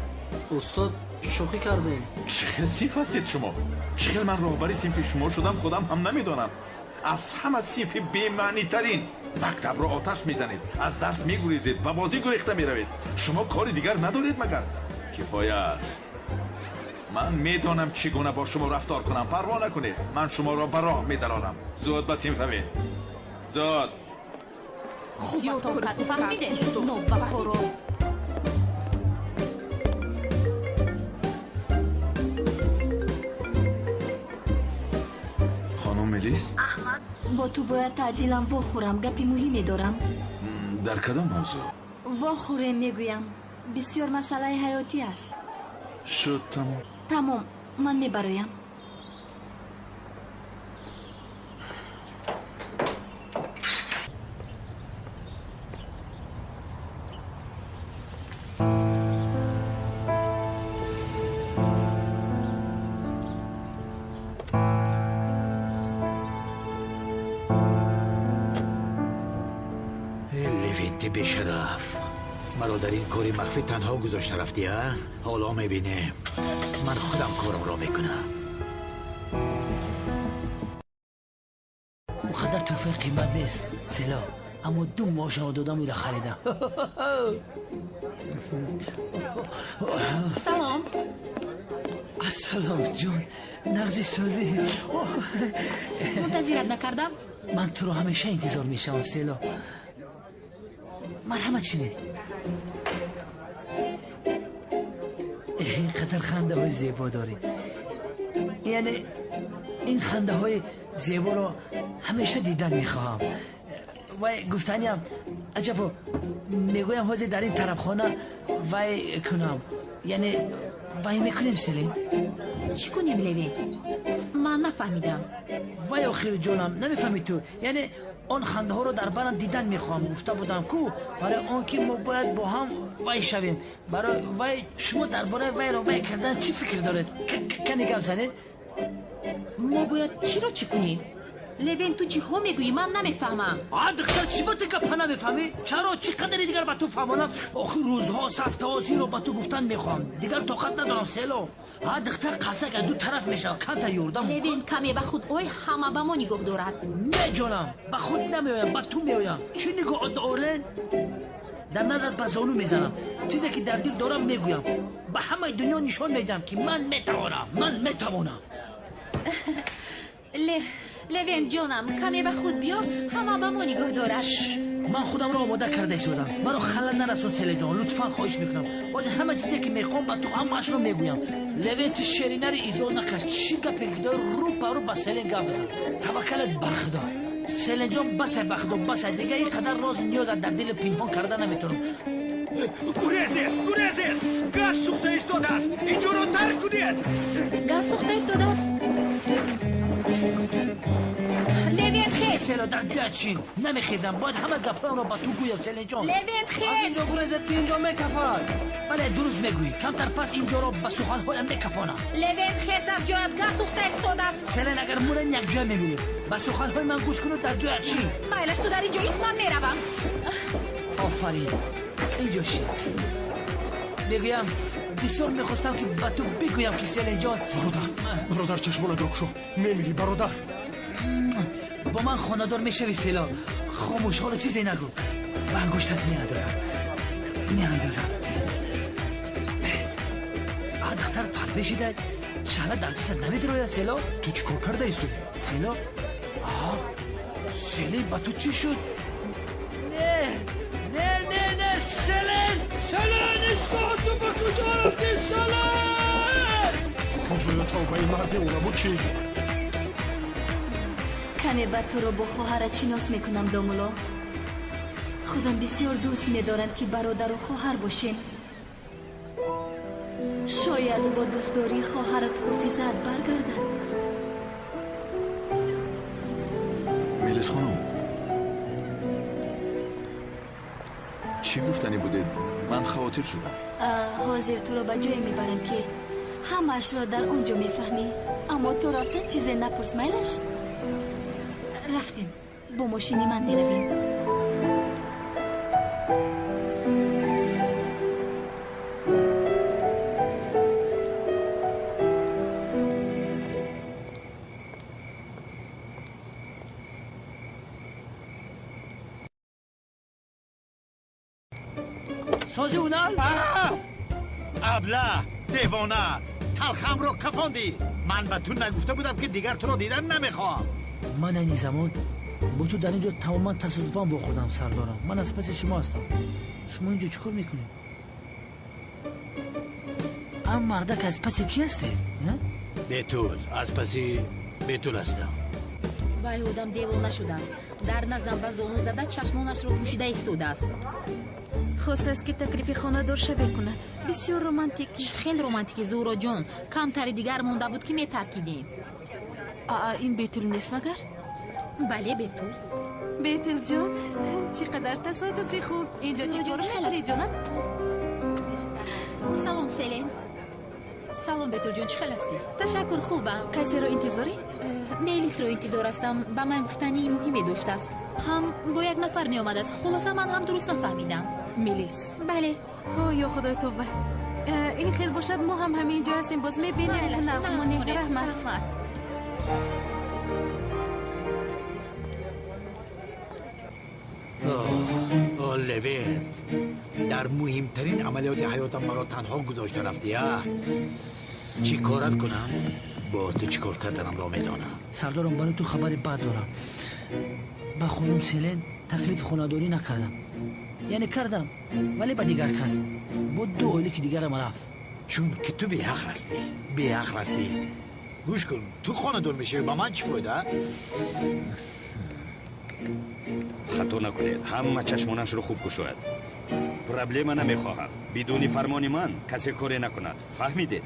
Устод, шӯхӣ кардем. Чӣ хел синф ҳастед шумо? Чӣ хел ман роҳбари синфи шумо шудам, худам ҳам намедонам. Аз ҳама синфи бемаънитарин. Мактабро оташ мезанед, аз дарс мегурезед, ба бозӣ гурехта меравед. Шумо кори дигар надоред магар? Кифоя аст. Ман медонам чӣ гуна бо шумо рафтор кунам. Парво накунед, ман шуморо ба роҳ медарорам. Зуд ба синф равед, зуд. Хубатон кард, фаҳмидед? Нобакоро. Хонум Мелис? Аҳмад, бо ту бояд таъҷилан вохӯрам, гапи муҳиме дорам. Дар кадом мавзӯъ? Вохӯрем, мегӯям. Бисёр масъалаи ҳаётӣ аст. Шуд, тамом. Тамом, ман мебароям. Левенти бешараф, маро дар ин кори махфӣ танҳо гузошта рафтӣ, а? Ҳоло мебинем. Ман худам корамро мекунам. Он қадар тӯҳфаи қимат нест, Село, аммо ду моҳашонро додам, ира харидам. Салом. Ассалом, ҷон, нағзи созӣ? Мунтазират накардам? Ман туро ҳамеша интизор мешавам, Село. Марҳамат, шинед. Ин қадар хандаҳои зебо дорӣ, яъне ин хандаҳои зеборо ҳамеша дидан мехоҳам. Вай, гуфтаниям, аҷабо, мегӯям ҳозир дар ин тарабхона вай кунам, яъне вай мекунем, Селин. Чӣ кунем, Левин? Ман нафаҳмидам. Вай, охир, ҷонам, намефаҳмӣ ту? Яъне он хандаҳоро дар барам дидан мехоҳам, гуфта будам ку, барои он ки мо бояд бо ҳам вай шавем. Барои вай шумо дар бораи вайро вай кардан чӣ фикр доред? Кани гап занед. Мо бояд чиро чӣ кунем? Левин, ту чиҳо мегӯӣ? Ман намефаҳмам. А, духтар, чӣ ба ту гапа намефаҳмӣ? Чаро, чӣ қадари дигар ба ту фаҳмонам? Охир рӯзҳост, ҳафтаҳост, инро ба ту гуфтан мехоҳам. Дигар тоқат надорам, Село. А, духтар, қасак аз ду тараф мешавад, камтар ёрдам. Левин, каме ба худ ой, ҳама ба мо нигоҳ дорад. Не, ҷонам, ба худ намеоям, ба ту меоям. Чӣ нигоҳ дорен? Дар назарат ба зону мезанам. Чизе ки дар дил дорам мегӯям. Ба ҳамаи дунё нишон медиҳам, ки ман метавонам, ман метавонам. Левен, ҷонам, каме ба худ биё, ҳама ба мо нигоҳ дорад. Ман худамро омода карда истодам. Маро халал нарасон, Селеҷон, лутфан, хоҳиш мекунам. Ҳозир ҳама чизе ки мехоҳам ба ту ҳамаашро мегӯям. Левен, ту шеринари изор накаш. Чӣ гапе ки дори, рӯ ба рӯ ба Селен гап бизан. Таваккалат бар Худо. Селенҷон, басай, ба Худо, басай. Дигар ин қадар роз ниёзат дар дили пинҳон карда наметавонам. Гурезед, гурезед! Газ сӯхта истодааст! Инҷоро тарк кунед! Газ сӯхта истодааст? Левен, хез! Село, дар ҷоят чин. Намехезам, бояд ҳама гапҳоямро ба ту гӯям, Селенҷон. Левен, хез! Аз инҷо гурезед, ки инҷо мекафад. Бале, дуруст мегӯӣ. Камтар пас инҷоро ба суханҳоям мекафонам. Левен, хез, аз ҷоят, газ сӯхта истодааст. Селен, агар мурем, якҷоя мемирем. Ба суханҳои ман гӯш куну дар ҷоят чин. Майлаш, ту дар инҷо ист, ман меравам. Офарин, инҷо шин. Мегӯям, бисёр мехостам, ки ба ту бигӯям, ки Селенҷон. Бародар, бародар, чашмонатро кушо, мемирӣ, бародар. Бо ман хонадор мешавӣ, Село. Хомӯш, ҳоло чизе нагӯ. Ба ангуштат меандозам, меандозам. А, духтар, фарбе шида, шаҳла дар дастат намедирояд, Село. Ту чӣ кор карда истоди? Село, а, Селен, ба ту чӣ шуд? Не, не, не, не, Селен, Селен, истод, ту ба куҷо рафтӣ, Селен? Худоё, тавба, ин мард девона буд чӣ? Каме баъд туро бо хоҳарат шинос мекунам, домуло. Худам бисёр дӯст медорам, ки бародару хоҳар бошем. Шояд бо дӯстдории хоҳарат ҳофизаат баргардад. Мелис хонум, чӣ гуфтанӣ будед? Ман хавотир шудам. Ҳозир туро ба ҷое мебарам, ки ҳамаашро дар он ҷо мефаҳмӣ. Аммо ту рафтан чизе напурс, майлаш? Рафтем, бо мошини ман меравем. Сози унал? Абла, девона, талхамро кафондӣ. Ман ба ту нагуфта будам, ки дигар туро дидан намехоҳам. Ман айни замон бо ту дар ин ҷо тамоман тасодуфан вохӯрдам, сардорам. Ман аз паси шумо ҳастам. Шумо ин ҷо чӣ кор мекунед? Ам мардак, аз паси кӣ ҳастед? Бетул, аз паси Бетул ҳастам. Вай одам девона шудааст. Дар назам ба зону зада, чашмонашро пӯшида истодааст. Хостааст, ки таклифи хонадор шаве кунад. Бисёр романтикӣ. Хел романтикӣ, Зуҳроҷон. Камтари дигар монда буд, ки метаркидем. Аа, ин Бетул нест магар? Бале, Бетул. Бетулҷон, чӣ қадар тасодуфи хуб. Инҷо чӣ кор мекунӣ, ҷонам? Салом, Селен. Салом, Бетулҷон, чӣ хел ҳастӣ? Ташаккур, хубам. Касеро интизорӣ? Мелисро интизор ҳастам. Ба ман гуфтании муҳиме доштааст. Ҳам бо як нафар меомадааст. Хулоса, ман ҳам дуруст нафаҳмидам. Мелис? Бале. О, ё худои, тавба. Ин хел бошад, мо ҳам ҳамин ҷо ҳастем, боз мебинем. Нағз монед, раҳмат. О, Левент, дар муҳимтарин амалиёти ҳаётам маро танҳо гузошта рафтӣ, а? Чӣ корат кунам? Бо ту чӣ кор карданамро медонам. Сардорам, барои ту хабари бад дорам. Ба хонум Селен таклифи хонадорӣ накардам. Яъне кардам, вале ба дигар кас. Бо ду ойлики дигарам рафт. Чун ки ту беақл ҳастӣ, беақл ҳастӣ. Гӯш кун, ту хонадор мешавӣ, ба ман чӣ фоида? Хато накунед, ҳама чашмонашро хуб кушояд. Проблема намехоҳам. Бидуни фармони ман касе коре накунад. Фаҳмидед?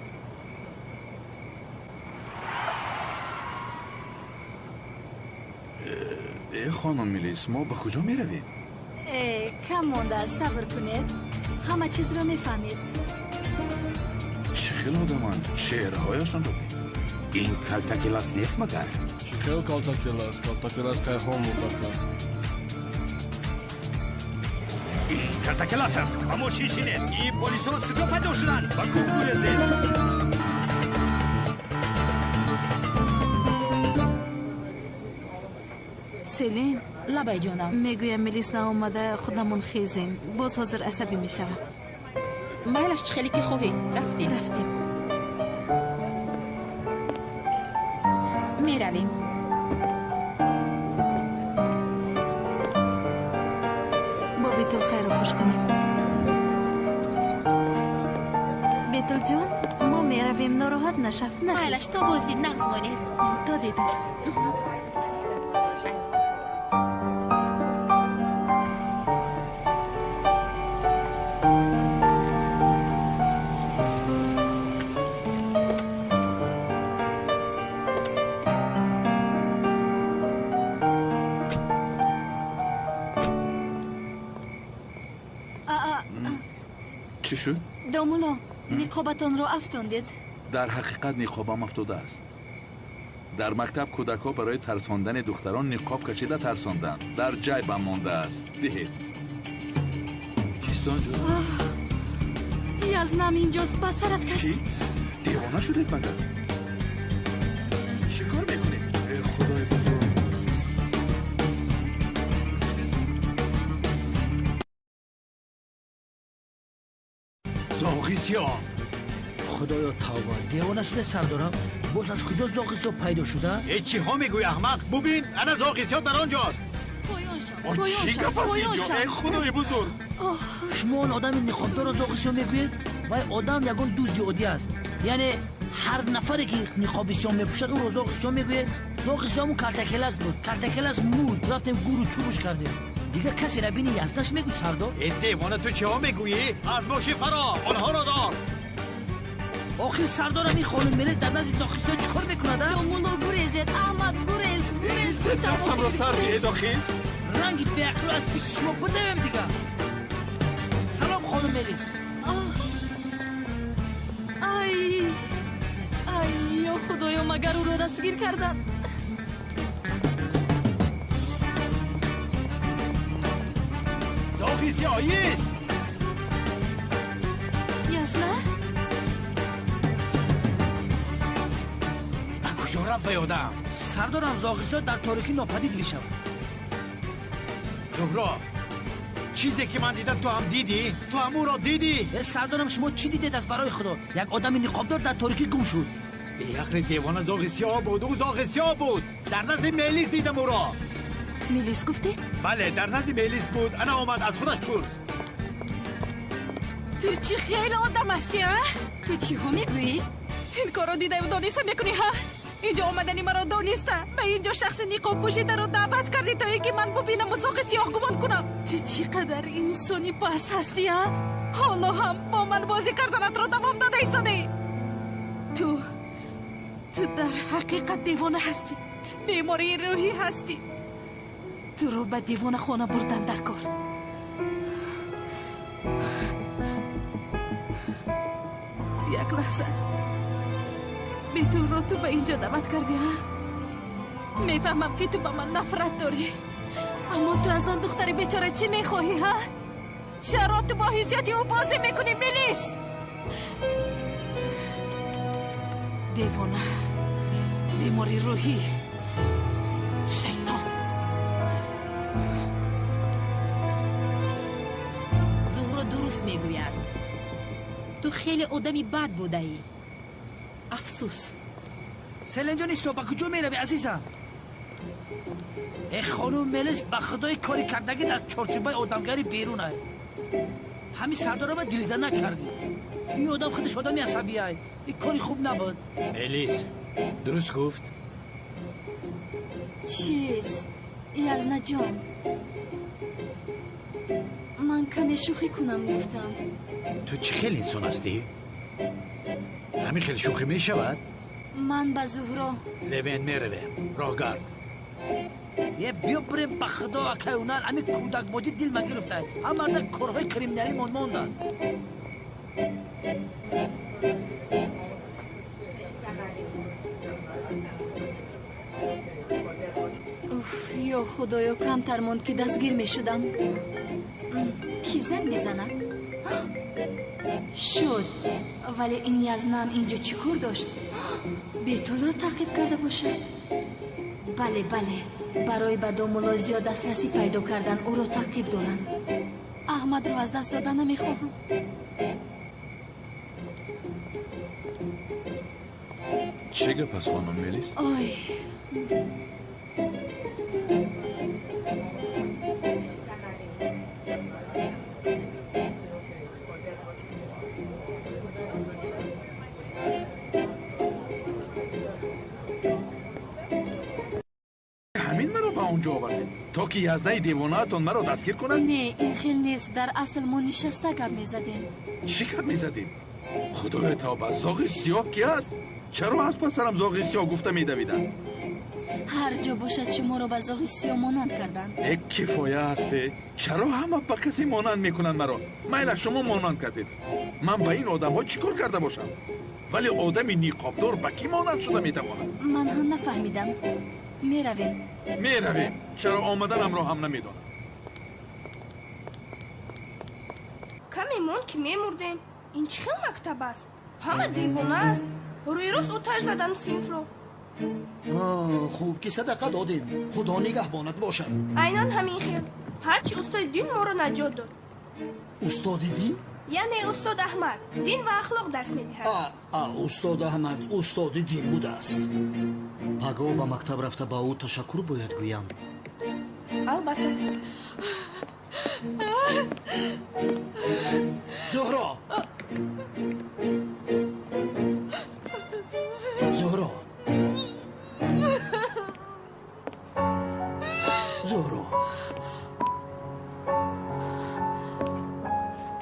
Э, хонум Мелис, мо ба куҷо меравем? Э, кам мондааст, сабр кунед, ҳама чизро мефаҳмед. Чӣ хел одаманд, шеърҳояшонро бин. Ин калтакелас нест магар? Чӣ хел калтакелас? Калтакелас кайҳон мурда кард. Ин калтакелас аст. Ба мошин шинед. Ин полисҳо аз куҷо пайдо шуданд? Ба кӯҳ гурезед. Селин. Лабай, ҷонам. Мегӯям, Мелис наомада, худамон хезем. Боз ҳозир асабӣ мешавам. Майлаш, чӣ хеле ки хоҳӣ. Рафтем. Рафтем. Меравем. Бо Бетул хайру хуш кунем. Бетулҷон, мо меравем, нороҳат нашав. Майлаш, то боздид, нағз монед. То дидор. Чӣ шуд? Домулло, ниқобатонро афтондед. Дар ҳақиқат ниқобам афтодааст. Дар мактаб кӯдакҳо барои тарсондани духтарон ниқоб кашида тарсонданд. Дар ҷайбам мондааст. Диҳед. Кист онҷо? Язнам инҷост, ба сарат каш. Девона шудед магар? Чӣ кор мекунед? Э, худои бузург! Зоғи сиёҳ! Худоё, тавба, девона шуда, сардорам? Боз аз куҷо зоғи сиёҳ пайдо шуда? Э, чиҳо мегӯӣ, аҳмақ? Бубин, ана зоғи сиёҳ дар он ҷост. Поён шав. Чӣ гап аст инҷо? Э, худои бузург! Шумо он одами ниқобдорро зоғи сиёҳ мегӯед? Вай одам ягон дузди оддӣ аст. Яъне ҳар нафаре ки ниқоби сиёҳ мепӯшад, ӯро зоғи сиёҳ мегӯед? Зоғи сиёҳ ҳамун калтакелас буд. Калтакелас мурд, рафтем гуру чӯбуш кардем. Дигар касе набини язнаш мегӯ сардор. Э девона, ту чиҳо мегӯӣ? Аз мошин фаро, онҳоро дор. Охир сардорам, ин хонум Мелис дар назди зоғи сиёҳ чӣ кор мекунад? Домулло, гурезед! Аҳмад, гурез, гурез! Дастамро сар диҳед охир. Ранги беақлро аз пиши шумо будавем дигар. Салом, хонум Мелис. Ай, ай, ё худоё, магар ӯро дастгир карданд? Зоғи сиёҳист. Ясна? Куҷо рафт вай одам? Сардорам, зоғи сиёҳ дар торикӣ нопадид мешавад. Зуҳро, чизе ки ман дидам, ту ҳам дидӣ? Ту ҳам ӯро дидӣ? Э сардорам, шумо чӣ дидед аз барои худо? Як одами ниқобдор дар торикӣ гум шуд. Беақли девона, зоғи сиёҳ буд, ӯ зоғи сиёҳ буд. Дар назди Мелис дидам ӯро. Мелис гуфтед? Бале, дар назди Мелис буд. Ана омад, аз худаш пурс. Ту чӣ хеле одам ҳастӣ, а? Ту чиҳо мегӯӣ? Ин корро дидаю дониста мекунӣ, ҳа? Инҷо омадани маро дониста ба инҷо шахси ниқобпӯшидаро даъват кардӣ, то ин ки ман бубинаму зоғи сиёҳ гумон кунам. Ту чӣ қадар инсони пас ҳастӣ, а? Ҳоло ҳам бо ман бозӣ карданатро давом дода истодаӣ. Ту дар ҳақиқат девона ҳастӣ, бемории рӯҳӣ ҳастӣ. Туро ба девонахона бурдан дар кор. Як лаҳза, Бетулро ту ба инҷо даъват кардӣ, а? Мефаҳмам, ки ту ба ман нафрат дорӣ, аммо ту аз он духтари бечора чӣ мехоҳӣ, ҳа? Чаро ту бо ҳиссиёти ӯ бозӣ мекунӣ, Мелис? Девона, бемори рӯҳӣ, шайтон. Зуҳро дуруст мегӯяд. Ту хеле одами бад будаӣ. Афсӯс. Селенҷон, исто, ба куҷо меравӣ, азизам? Э хонум Мелис, ба худои кори кардагит аз чорчӯбаи одамгарӣ берун ай. Ҳамин сардорама дилзана кардӣ. Ин одам худаш одами асабӣ ай. Ин кори хуб набуд. Мелис дуруст гуфт. Чиз, Язнаҷон, ман каме шӯхӣ кунам гуфтам. Ту чӣ хел инсон ҳастӣ? Ҳамин хел шӯхӣ мешавад? Ман ба Зуҳро. Левен, меравем, роҳгард. Е биё бирем, ба худо, акай Унал, ҳамин кӯдакбозӣ дилма гирифта. Ҳамарда корҳои криминалимон монданд. Уф, ё худоё, камтар монд, ки дастгир мешудам. Кӣ занг мезанад? Шуд, вале ин Язнаам инҷо чӣ кор дошт? Бетулро таъқиб карда бошад? Бале, бале, барои ба домулло зиёд дастрасӣ пайдо кардан ӯро таъқиб доранд. Аҳмадро аз даст дода намехоҳам. Чӣ гап аст, хонум Мелис? Ой, ҳамин маро ба он ҷо овардед, то ки Язнаи девонаатон маро дастгир кунад? Не, ин хел нест. Дар асл мо нишаста гап мезадем. Чӣ гап мезадем? Худоё тавба, зоғи сиёҳ ки аст? Чаро аз пасарам зоғи сиёҳ гуфта медавиданд? Ҳар ҷо бошад, шуморо ба зоғи сиёҳ монанд карданд. Э кифоя ҳасте. Чаро ҳама ба касе монанд мекунанд маро? Майла, шумо монанд кардед. Ман ба ин одамҳо чӣ кор карда бошам? Вале одами ниқобдор ба кӣ монанд шуда метавонад? Ман ҳам нафаҳмидам. Меравем. Меравем. Чаро омаданамро ҳам намедонам. Каме монд, ки мемурдем. Ин чӣ хел мактаб аст? Ҳама девона аст. Рӯи рост оташ задан синфро. Хуб ки садақа додем. Худо нигаҳбонат бошад. Айнан ҳамин хел. Ҳарчи устоди дин моро наҷот дод. Устоди дин? Яъне устод Аҳмад дин ва ахлоқ дарс медиҳад. Устод Аҳмад устоди дин будааст. Пагоҳ ба мактаб рафта ба ӯ ташаккур бояд гӯям. Албатта. Зуҳро, Зуҳро, Зуҳро.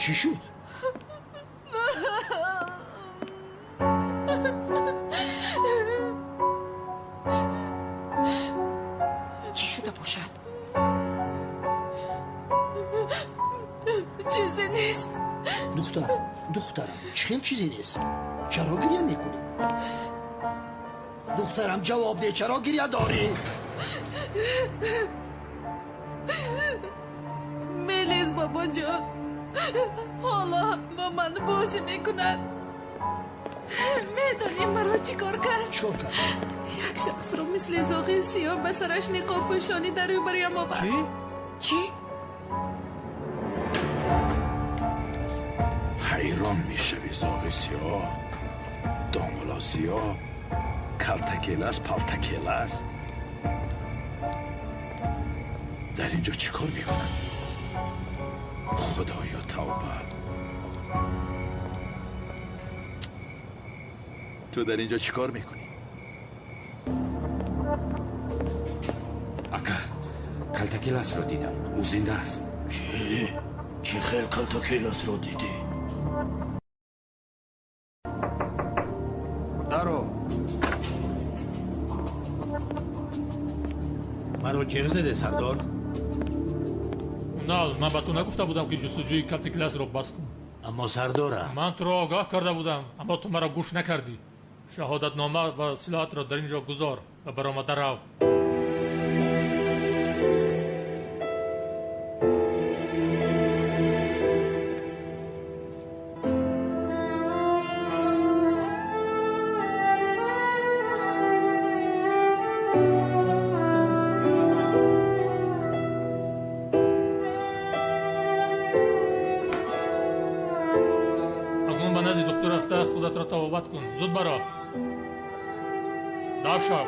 Чӣ шуд? Чӣ шуда бошад? Чизе нест. Духтарам, духтарам, чӣ хел чизе нест? Чаро гиря мекунӣ? Духтарам, ҷавоб деҳ, чаро гиря дорӣ? Мелиз бобоҷон ҳоло бо ман бозӣ мекунад. Медонӣ маро чӣ кор кард? Чӣ кор кард? Як шахсро мисли зоғи сиёҳ ба сараш ниқоб пӯшонӣ дар рӯбариям овард. Чӣ? Чӣ? Ҳайрон мешавӣ. Зоғи сиёҳ, домула сиёҳ, калтакелас, палтакелас дар инҷо чӣ кор мекунанд? Худоё, тавба! Ту дар инҷо чӣ кор мекунӣ? Ака, калтакеласро дидам, ӯ зинда аст. Чӣ? Чӣ хел калтакеласро дидӣ? Даро. Маро ҷеғ заде, сардор? Унал, ман ба ту нагуфта будам, ки ҷустуҷӯи калтакеласро бас кун? Аммо сардора. Ман туро огаҳ карда будам, аммо ту маро гӯш накардӣ. Шаҳодатнома ва силоҳатро дар ин ҷо гузор ва баромада рав. Акнун ба назди духтур рафта худатро табобат кун. Зуд баро. Дав шав.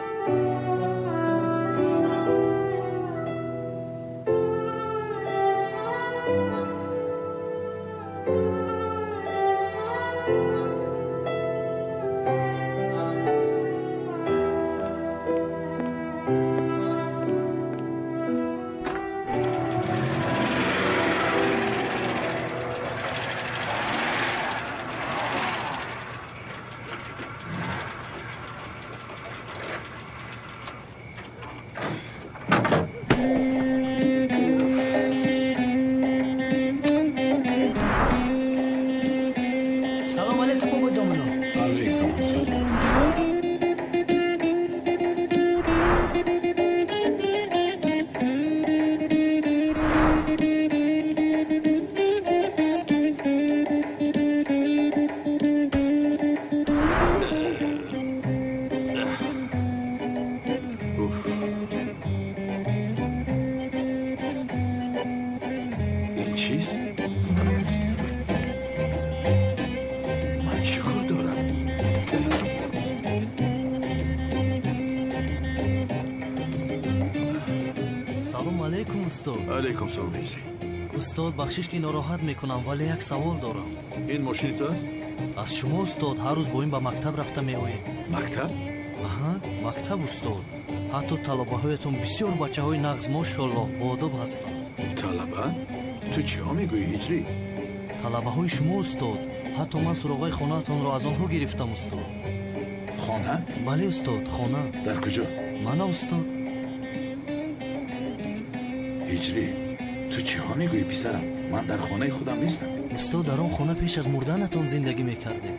Салом алейкум, бобои домулло. Алейкум ассалом. Уф. Ин чист? Ман чӣ кор дорам дар ин тобут? Салом алейкум, устод. Алейкум салом, Ҳиҷрӣ. Устод, бахшиш ки нороҳат мекунам, вале як савол дорам. Ин мошини ту аст? Аз шумо, устод, ҳар рӯз бо ин ба мактаб рафта меоед. Мактаб? Аҳа, мактаб, устод. Ҳатто талабаҳоятон бисёр бачаҳои нағз, мошоаллоҳ, боодоб ҳастанд. Талаба? Ту чиҳо мегӯӣ, Ҳиҷрӣ? Талабаҳои шумо, устод. Ҳатто ман суроғаи хонаатонро аз онҳо гирифтам, устод. Хона? Бале, устод, хона. Дар куҷо? Мана, устод. Ҳиҷрӣ, ту чиҳо мегӯӣ, писарам? Ман дар хонаи худам нестам. Устод, дар он хона пеш аз мурданатон зиндагӣ мекардем.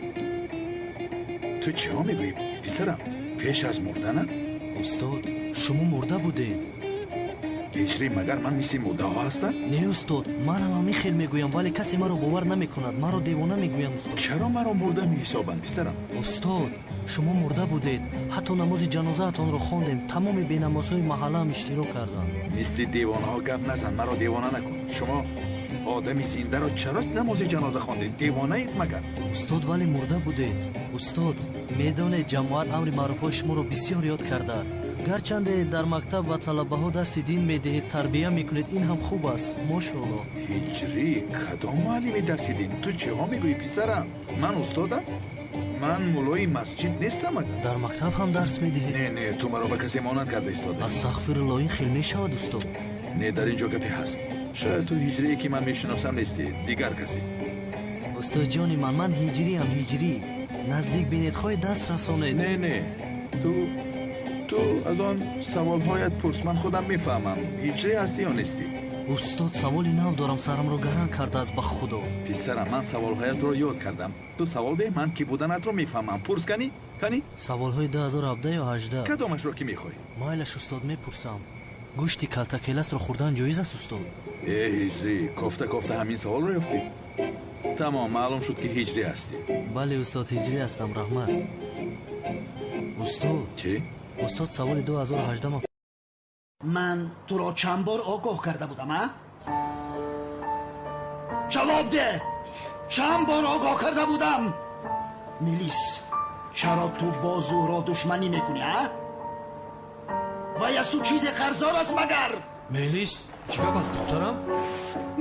Ту чиҳо мегӯӣ, писарам? Пеш аз мурданам? Устод, шумо мурда будед. Ҳиҷрӣ, магар ман мисли мурдаҳо ҳастам? Не, устод, ман ҳам ҳамин хел мегӯям, вале касе маро бовар намекунад. Маро девона мегӯянд, устод. Чаро маро мурда меҳисобанд, писарам? Устод, шумо мурда будед. Ҳатто намози ҷанозаатонро хондем. Тамоми бенамозҳои маҳаллаам иштирок карданд. Мисли девонаҳо гап назан, маро девона накун. Шумо одами зиндаро чаро намози ҷаноза хондед? Девонаед магар? Устод, вале мурда будед. Устод, медонед, ҷамоат амри маъруфҳои шуморо бисёр ёд кардааст. Гарчанде дар мактаб ба талабаҳо дарси дин медиҳед, тарбия мекунед, ин ҳам хуб аст, мошоаллоҳ. Ҳиҷрӣ, кадом муаллими дарси дин? Ту чиҳо мегӯӣ, писарам? Ман устодам? Ман муллои масҷид нестам магар? Дар мактаб ҳам дарс медиҳед? Не, не, ту маро ба касе монанд карда истодаӣ. Астағфируллоҳ, ин хел мешавад, устод? Не, дар ин ҷо гапе ҳаст. Шояд ту ҳиҷрие ки ман мешиносам нестӣ, дигар касе. Устодҷони ман, ман ҳиҷриам, ҳиҷрӣ. Наздик бинед, хоҳед даст расонед. Не, не, ту аз он саволҳоят пурс, ман худам мефаҳмам. Ҳиҷрӣ ҳастӣ ё нестӣ? Устод, саволи нав дорам, сарамро гаран кардааст ба Худо. Писарам, ман саволҳоятро ёд кардам. Ту савол деҳ, ман кӣ буданатро мефаҳмам. Пурс, кани, кани. Саволҳои 2017 ё 18? Кадомашро ки мехоҳӣ? Майлаш, устод, мепурсам. Гӯшти калтакеласро хӯрдан ҷоиз аст, устод? Э, ҳиҷрӣ, кофта кофта ҳамин саволро ёфтӣ? Тамом, маълум шуд ки ҳиҷрӣ ҳастӣ. Бале, устод, ҳиҷрӣ ҳастам, раҳмат. Устод. Чӣ? Устод, саволи 2018. Ман туро чанд бор огоҳ карда будам, а? Ҷавоб деҳ! Чанд бор огоҳ карда будам? Мелис, чаро ту бо Зуҳро душманӣ мекунӣ, а? Вай аз ту чизе қарздор аст магар? Мелис, чӣ гап аст, духтарам?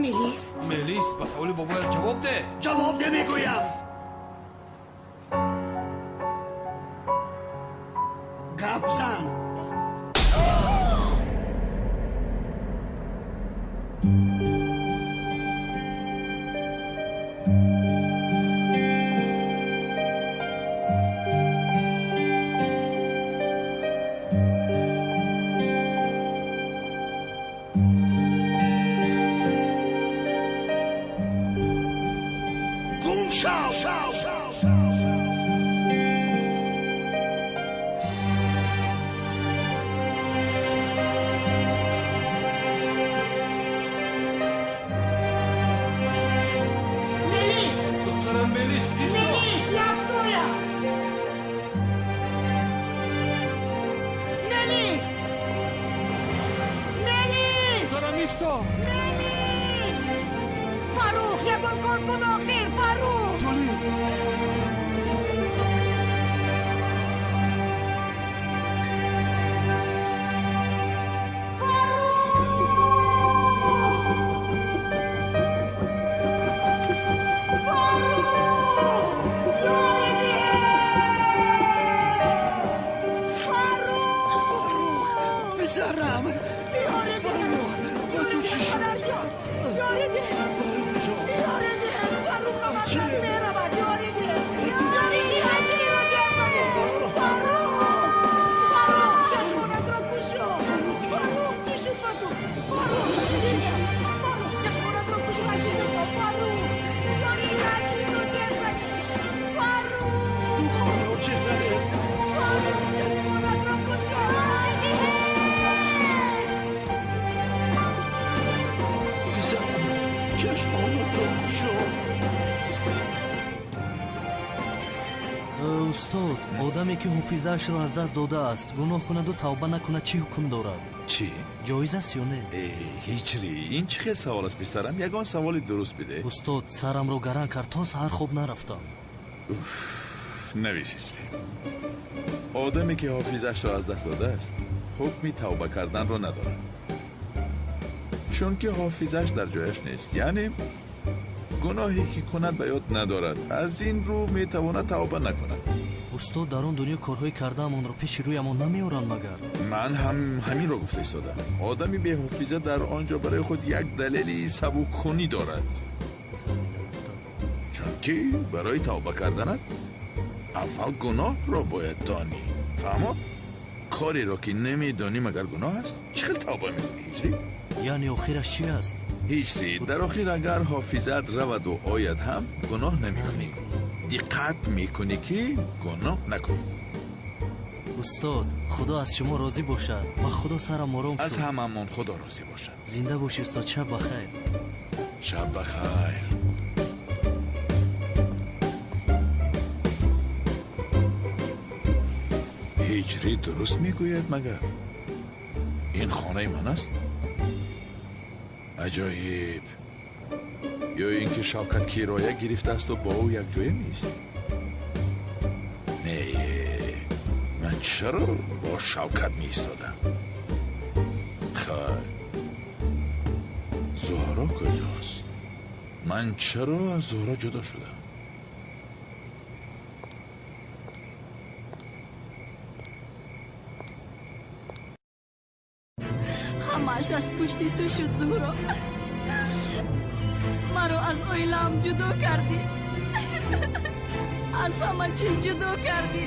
Мелис, Мелис, ба саволи бобоят ҷавоб деҳ. Ҷавоб деҳ, мегӯям. Гап зан. Гум шав! Мелис! Духтарам Мелис, исто! Мелис, яктоя! Мелис! Мелис! Духтарам, исто! Мелис! Фаррух, ягон кор кун охир, Фаррух! Толӣ! Писарам! Фаррух, ба ту чӣ шуд? Ёрӣ деҳ! Ёрӣ деҳ! Фаррух ба марказ меравад! Ёрӣ деҳ! Ёрӣ деҳ! Ҳаҷиро ҷеғ занед! Фаррух! Фаррух, чашмонатро кушо! Фаррух, чӣ шуд ба ту? Фаррух, Фаррух, чашмонатро кушо, азизам! Фаррух! Ёрӣ ҳаҷиро ҷеғ занед! Фаррух! Духтарро ҷеғ занед! Фаррух, чашмонатро кушо! Писарам, чашмонатро кушо! Устод, одаме ки ҳофизаашро аз даст додааст, гуноҳ кунаду тавба накунад, чӣ ҳукм дорад? Чӣ? Ҷоиз аст ё не? Э, ҳиҷрӣ, ин чӣ хел савол аст, писарам? Ягон саволи дуруст бидеҳ. Устод, сарамро гаран кард, то саҳар хоб нарафтам. Уф, навис, ҳиҷрӣ. Одаме ки ҳофизаашро аз даст додааст, ҳукми тавба карданро надорад. Чунки ҳофизааш дар ҷояш нест, яъне гуноҳе ки кунад ба ёд надорад. Аз ин рӯ метавонад тавба накунад. Устод, дар он дунё корҳои кардаамонро пеши рӯямон намеоранд магар? Ман ҳам ҳаминро гуфта истодам. Одами беҳофиза дар он ҷо барои худ як далели сабуккунӣ дорад. Чунки барои тавба карданат аввал гуноҳро бояд донӣ. Фаҳмо? Кореро ки намедонӣ магар гуноҳ аст? Чӣ хел тавба мекунӣ, ҳиҷрӣ? Яъне охираш чӣ аст? Ҳиҷрӣ, дар охир агар ҳофизаат раваду ояд ҳам гуноҳ намекунӣ. Диққат мекунӣ ки гуноҳ накунӣ. Устод, Худо аз шумо розӣ бошад. Ба Худо сарам ором Аз шуд. ҳамамон Худо розӣ бошад. Зинда бошӣ, устод, шаб ба хайр. Шаб ба хайр. Ҳиҷрӣ дуруст мегӯяд магар? Ин хонаи ман аст? Аҷоиб! Ё ин ки Шавкат кироя гирифтаасту бо ӯ якҷоя нест? Не, ман чаро бо Шавкат меистодам? Хайр, Зуҳро куҷост? Ман чаро аз Зуҳро ҷудо шудам? Ҳамааш аз пушти ту шуд, Зуҳро. Маро аз оилаам ҷудо кардӣ. Аз ҳама чиз ҷудо кардӣ.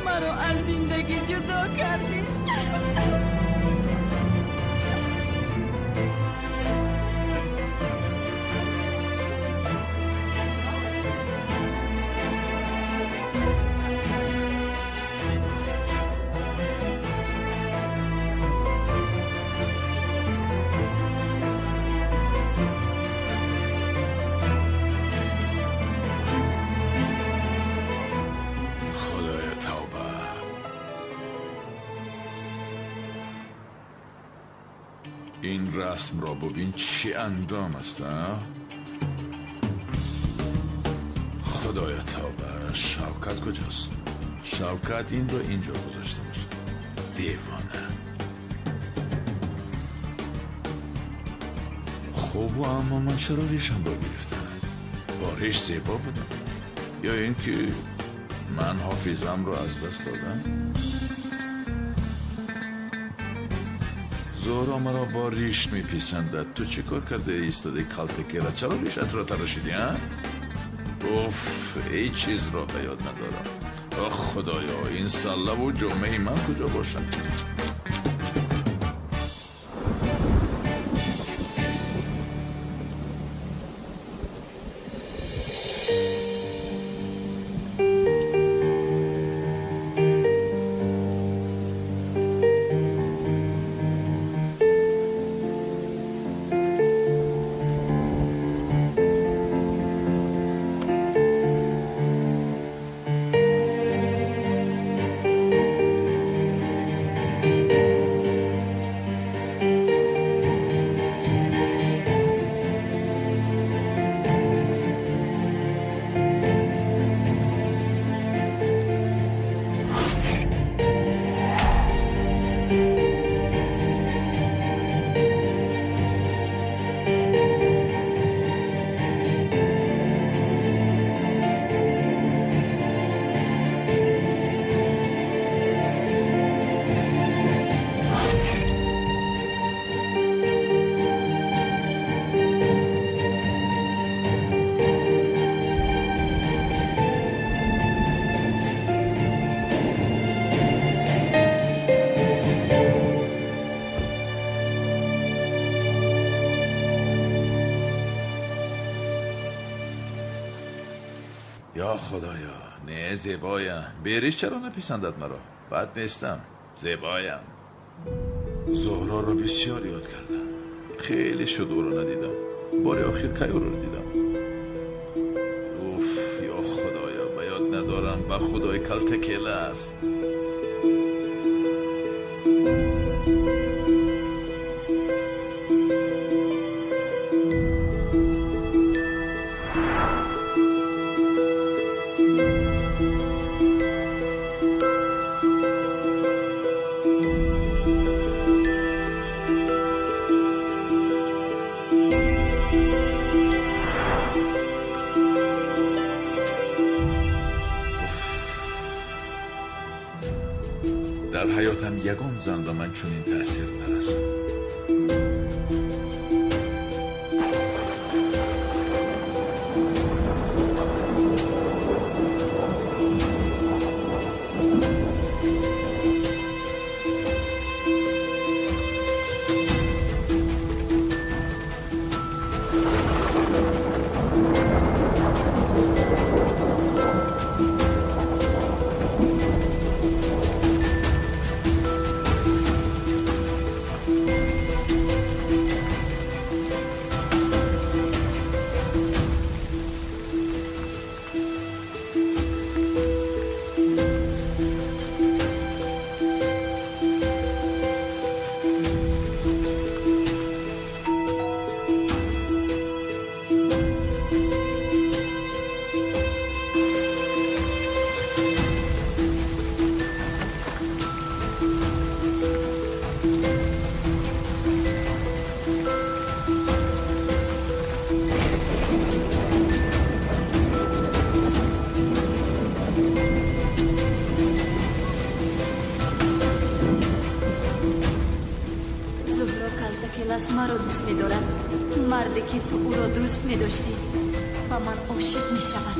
Маро аз зиндагӣ ҷудо кардӣ. این رسم را ببین چه اندام است. خدایا توبه. شوکت کجاست؟ شوکت این را اینجا گذاشته باشه. دیوانه. خوب اما من چرا ریشم را گرفتم؟ با ریش زیبا بودم یا اینکه من حافظم را از دست دادم؟ زهرا مرا با ریش میپسندد. تو چی کار کرده ایستاده کالتکیلا؟ چرا ریشت را تراشیدی؟ ها؟ اوف، ای چیز را به یاد ندارم. آخ خدایا، این سله و جامعه من کجا باشم؟ یا خدایا، نه زیبایم. بیریش چرا نپسندد مرا؟ بد نیستم، زیبایم. زهرا را بسیار یاد کردم. خیلی شد او را ندیدم. بار آخر کی او را دیدم؟ اوف یا خدایا، به یاد ندارم. به خدای کلتکله است. در حیاتم یگان زن به من چنین تأثیر نرساند. Маро дӯст медорад, марде ки ту ӯро дӯст медоштӣ. Ба ман ошиқ мешавад.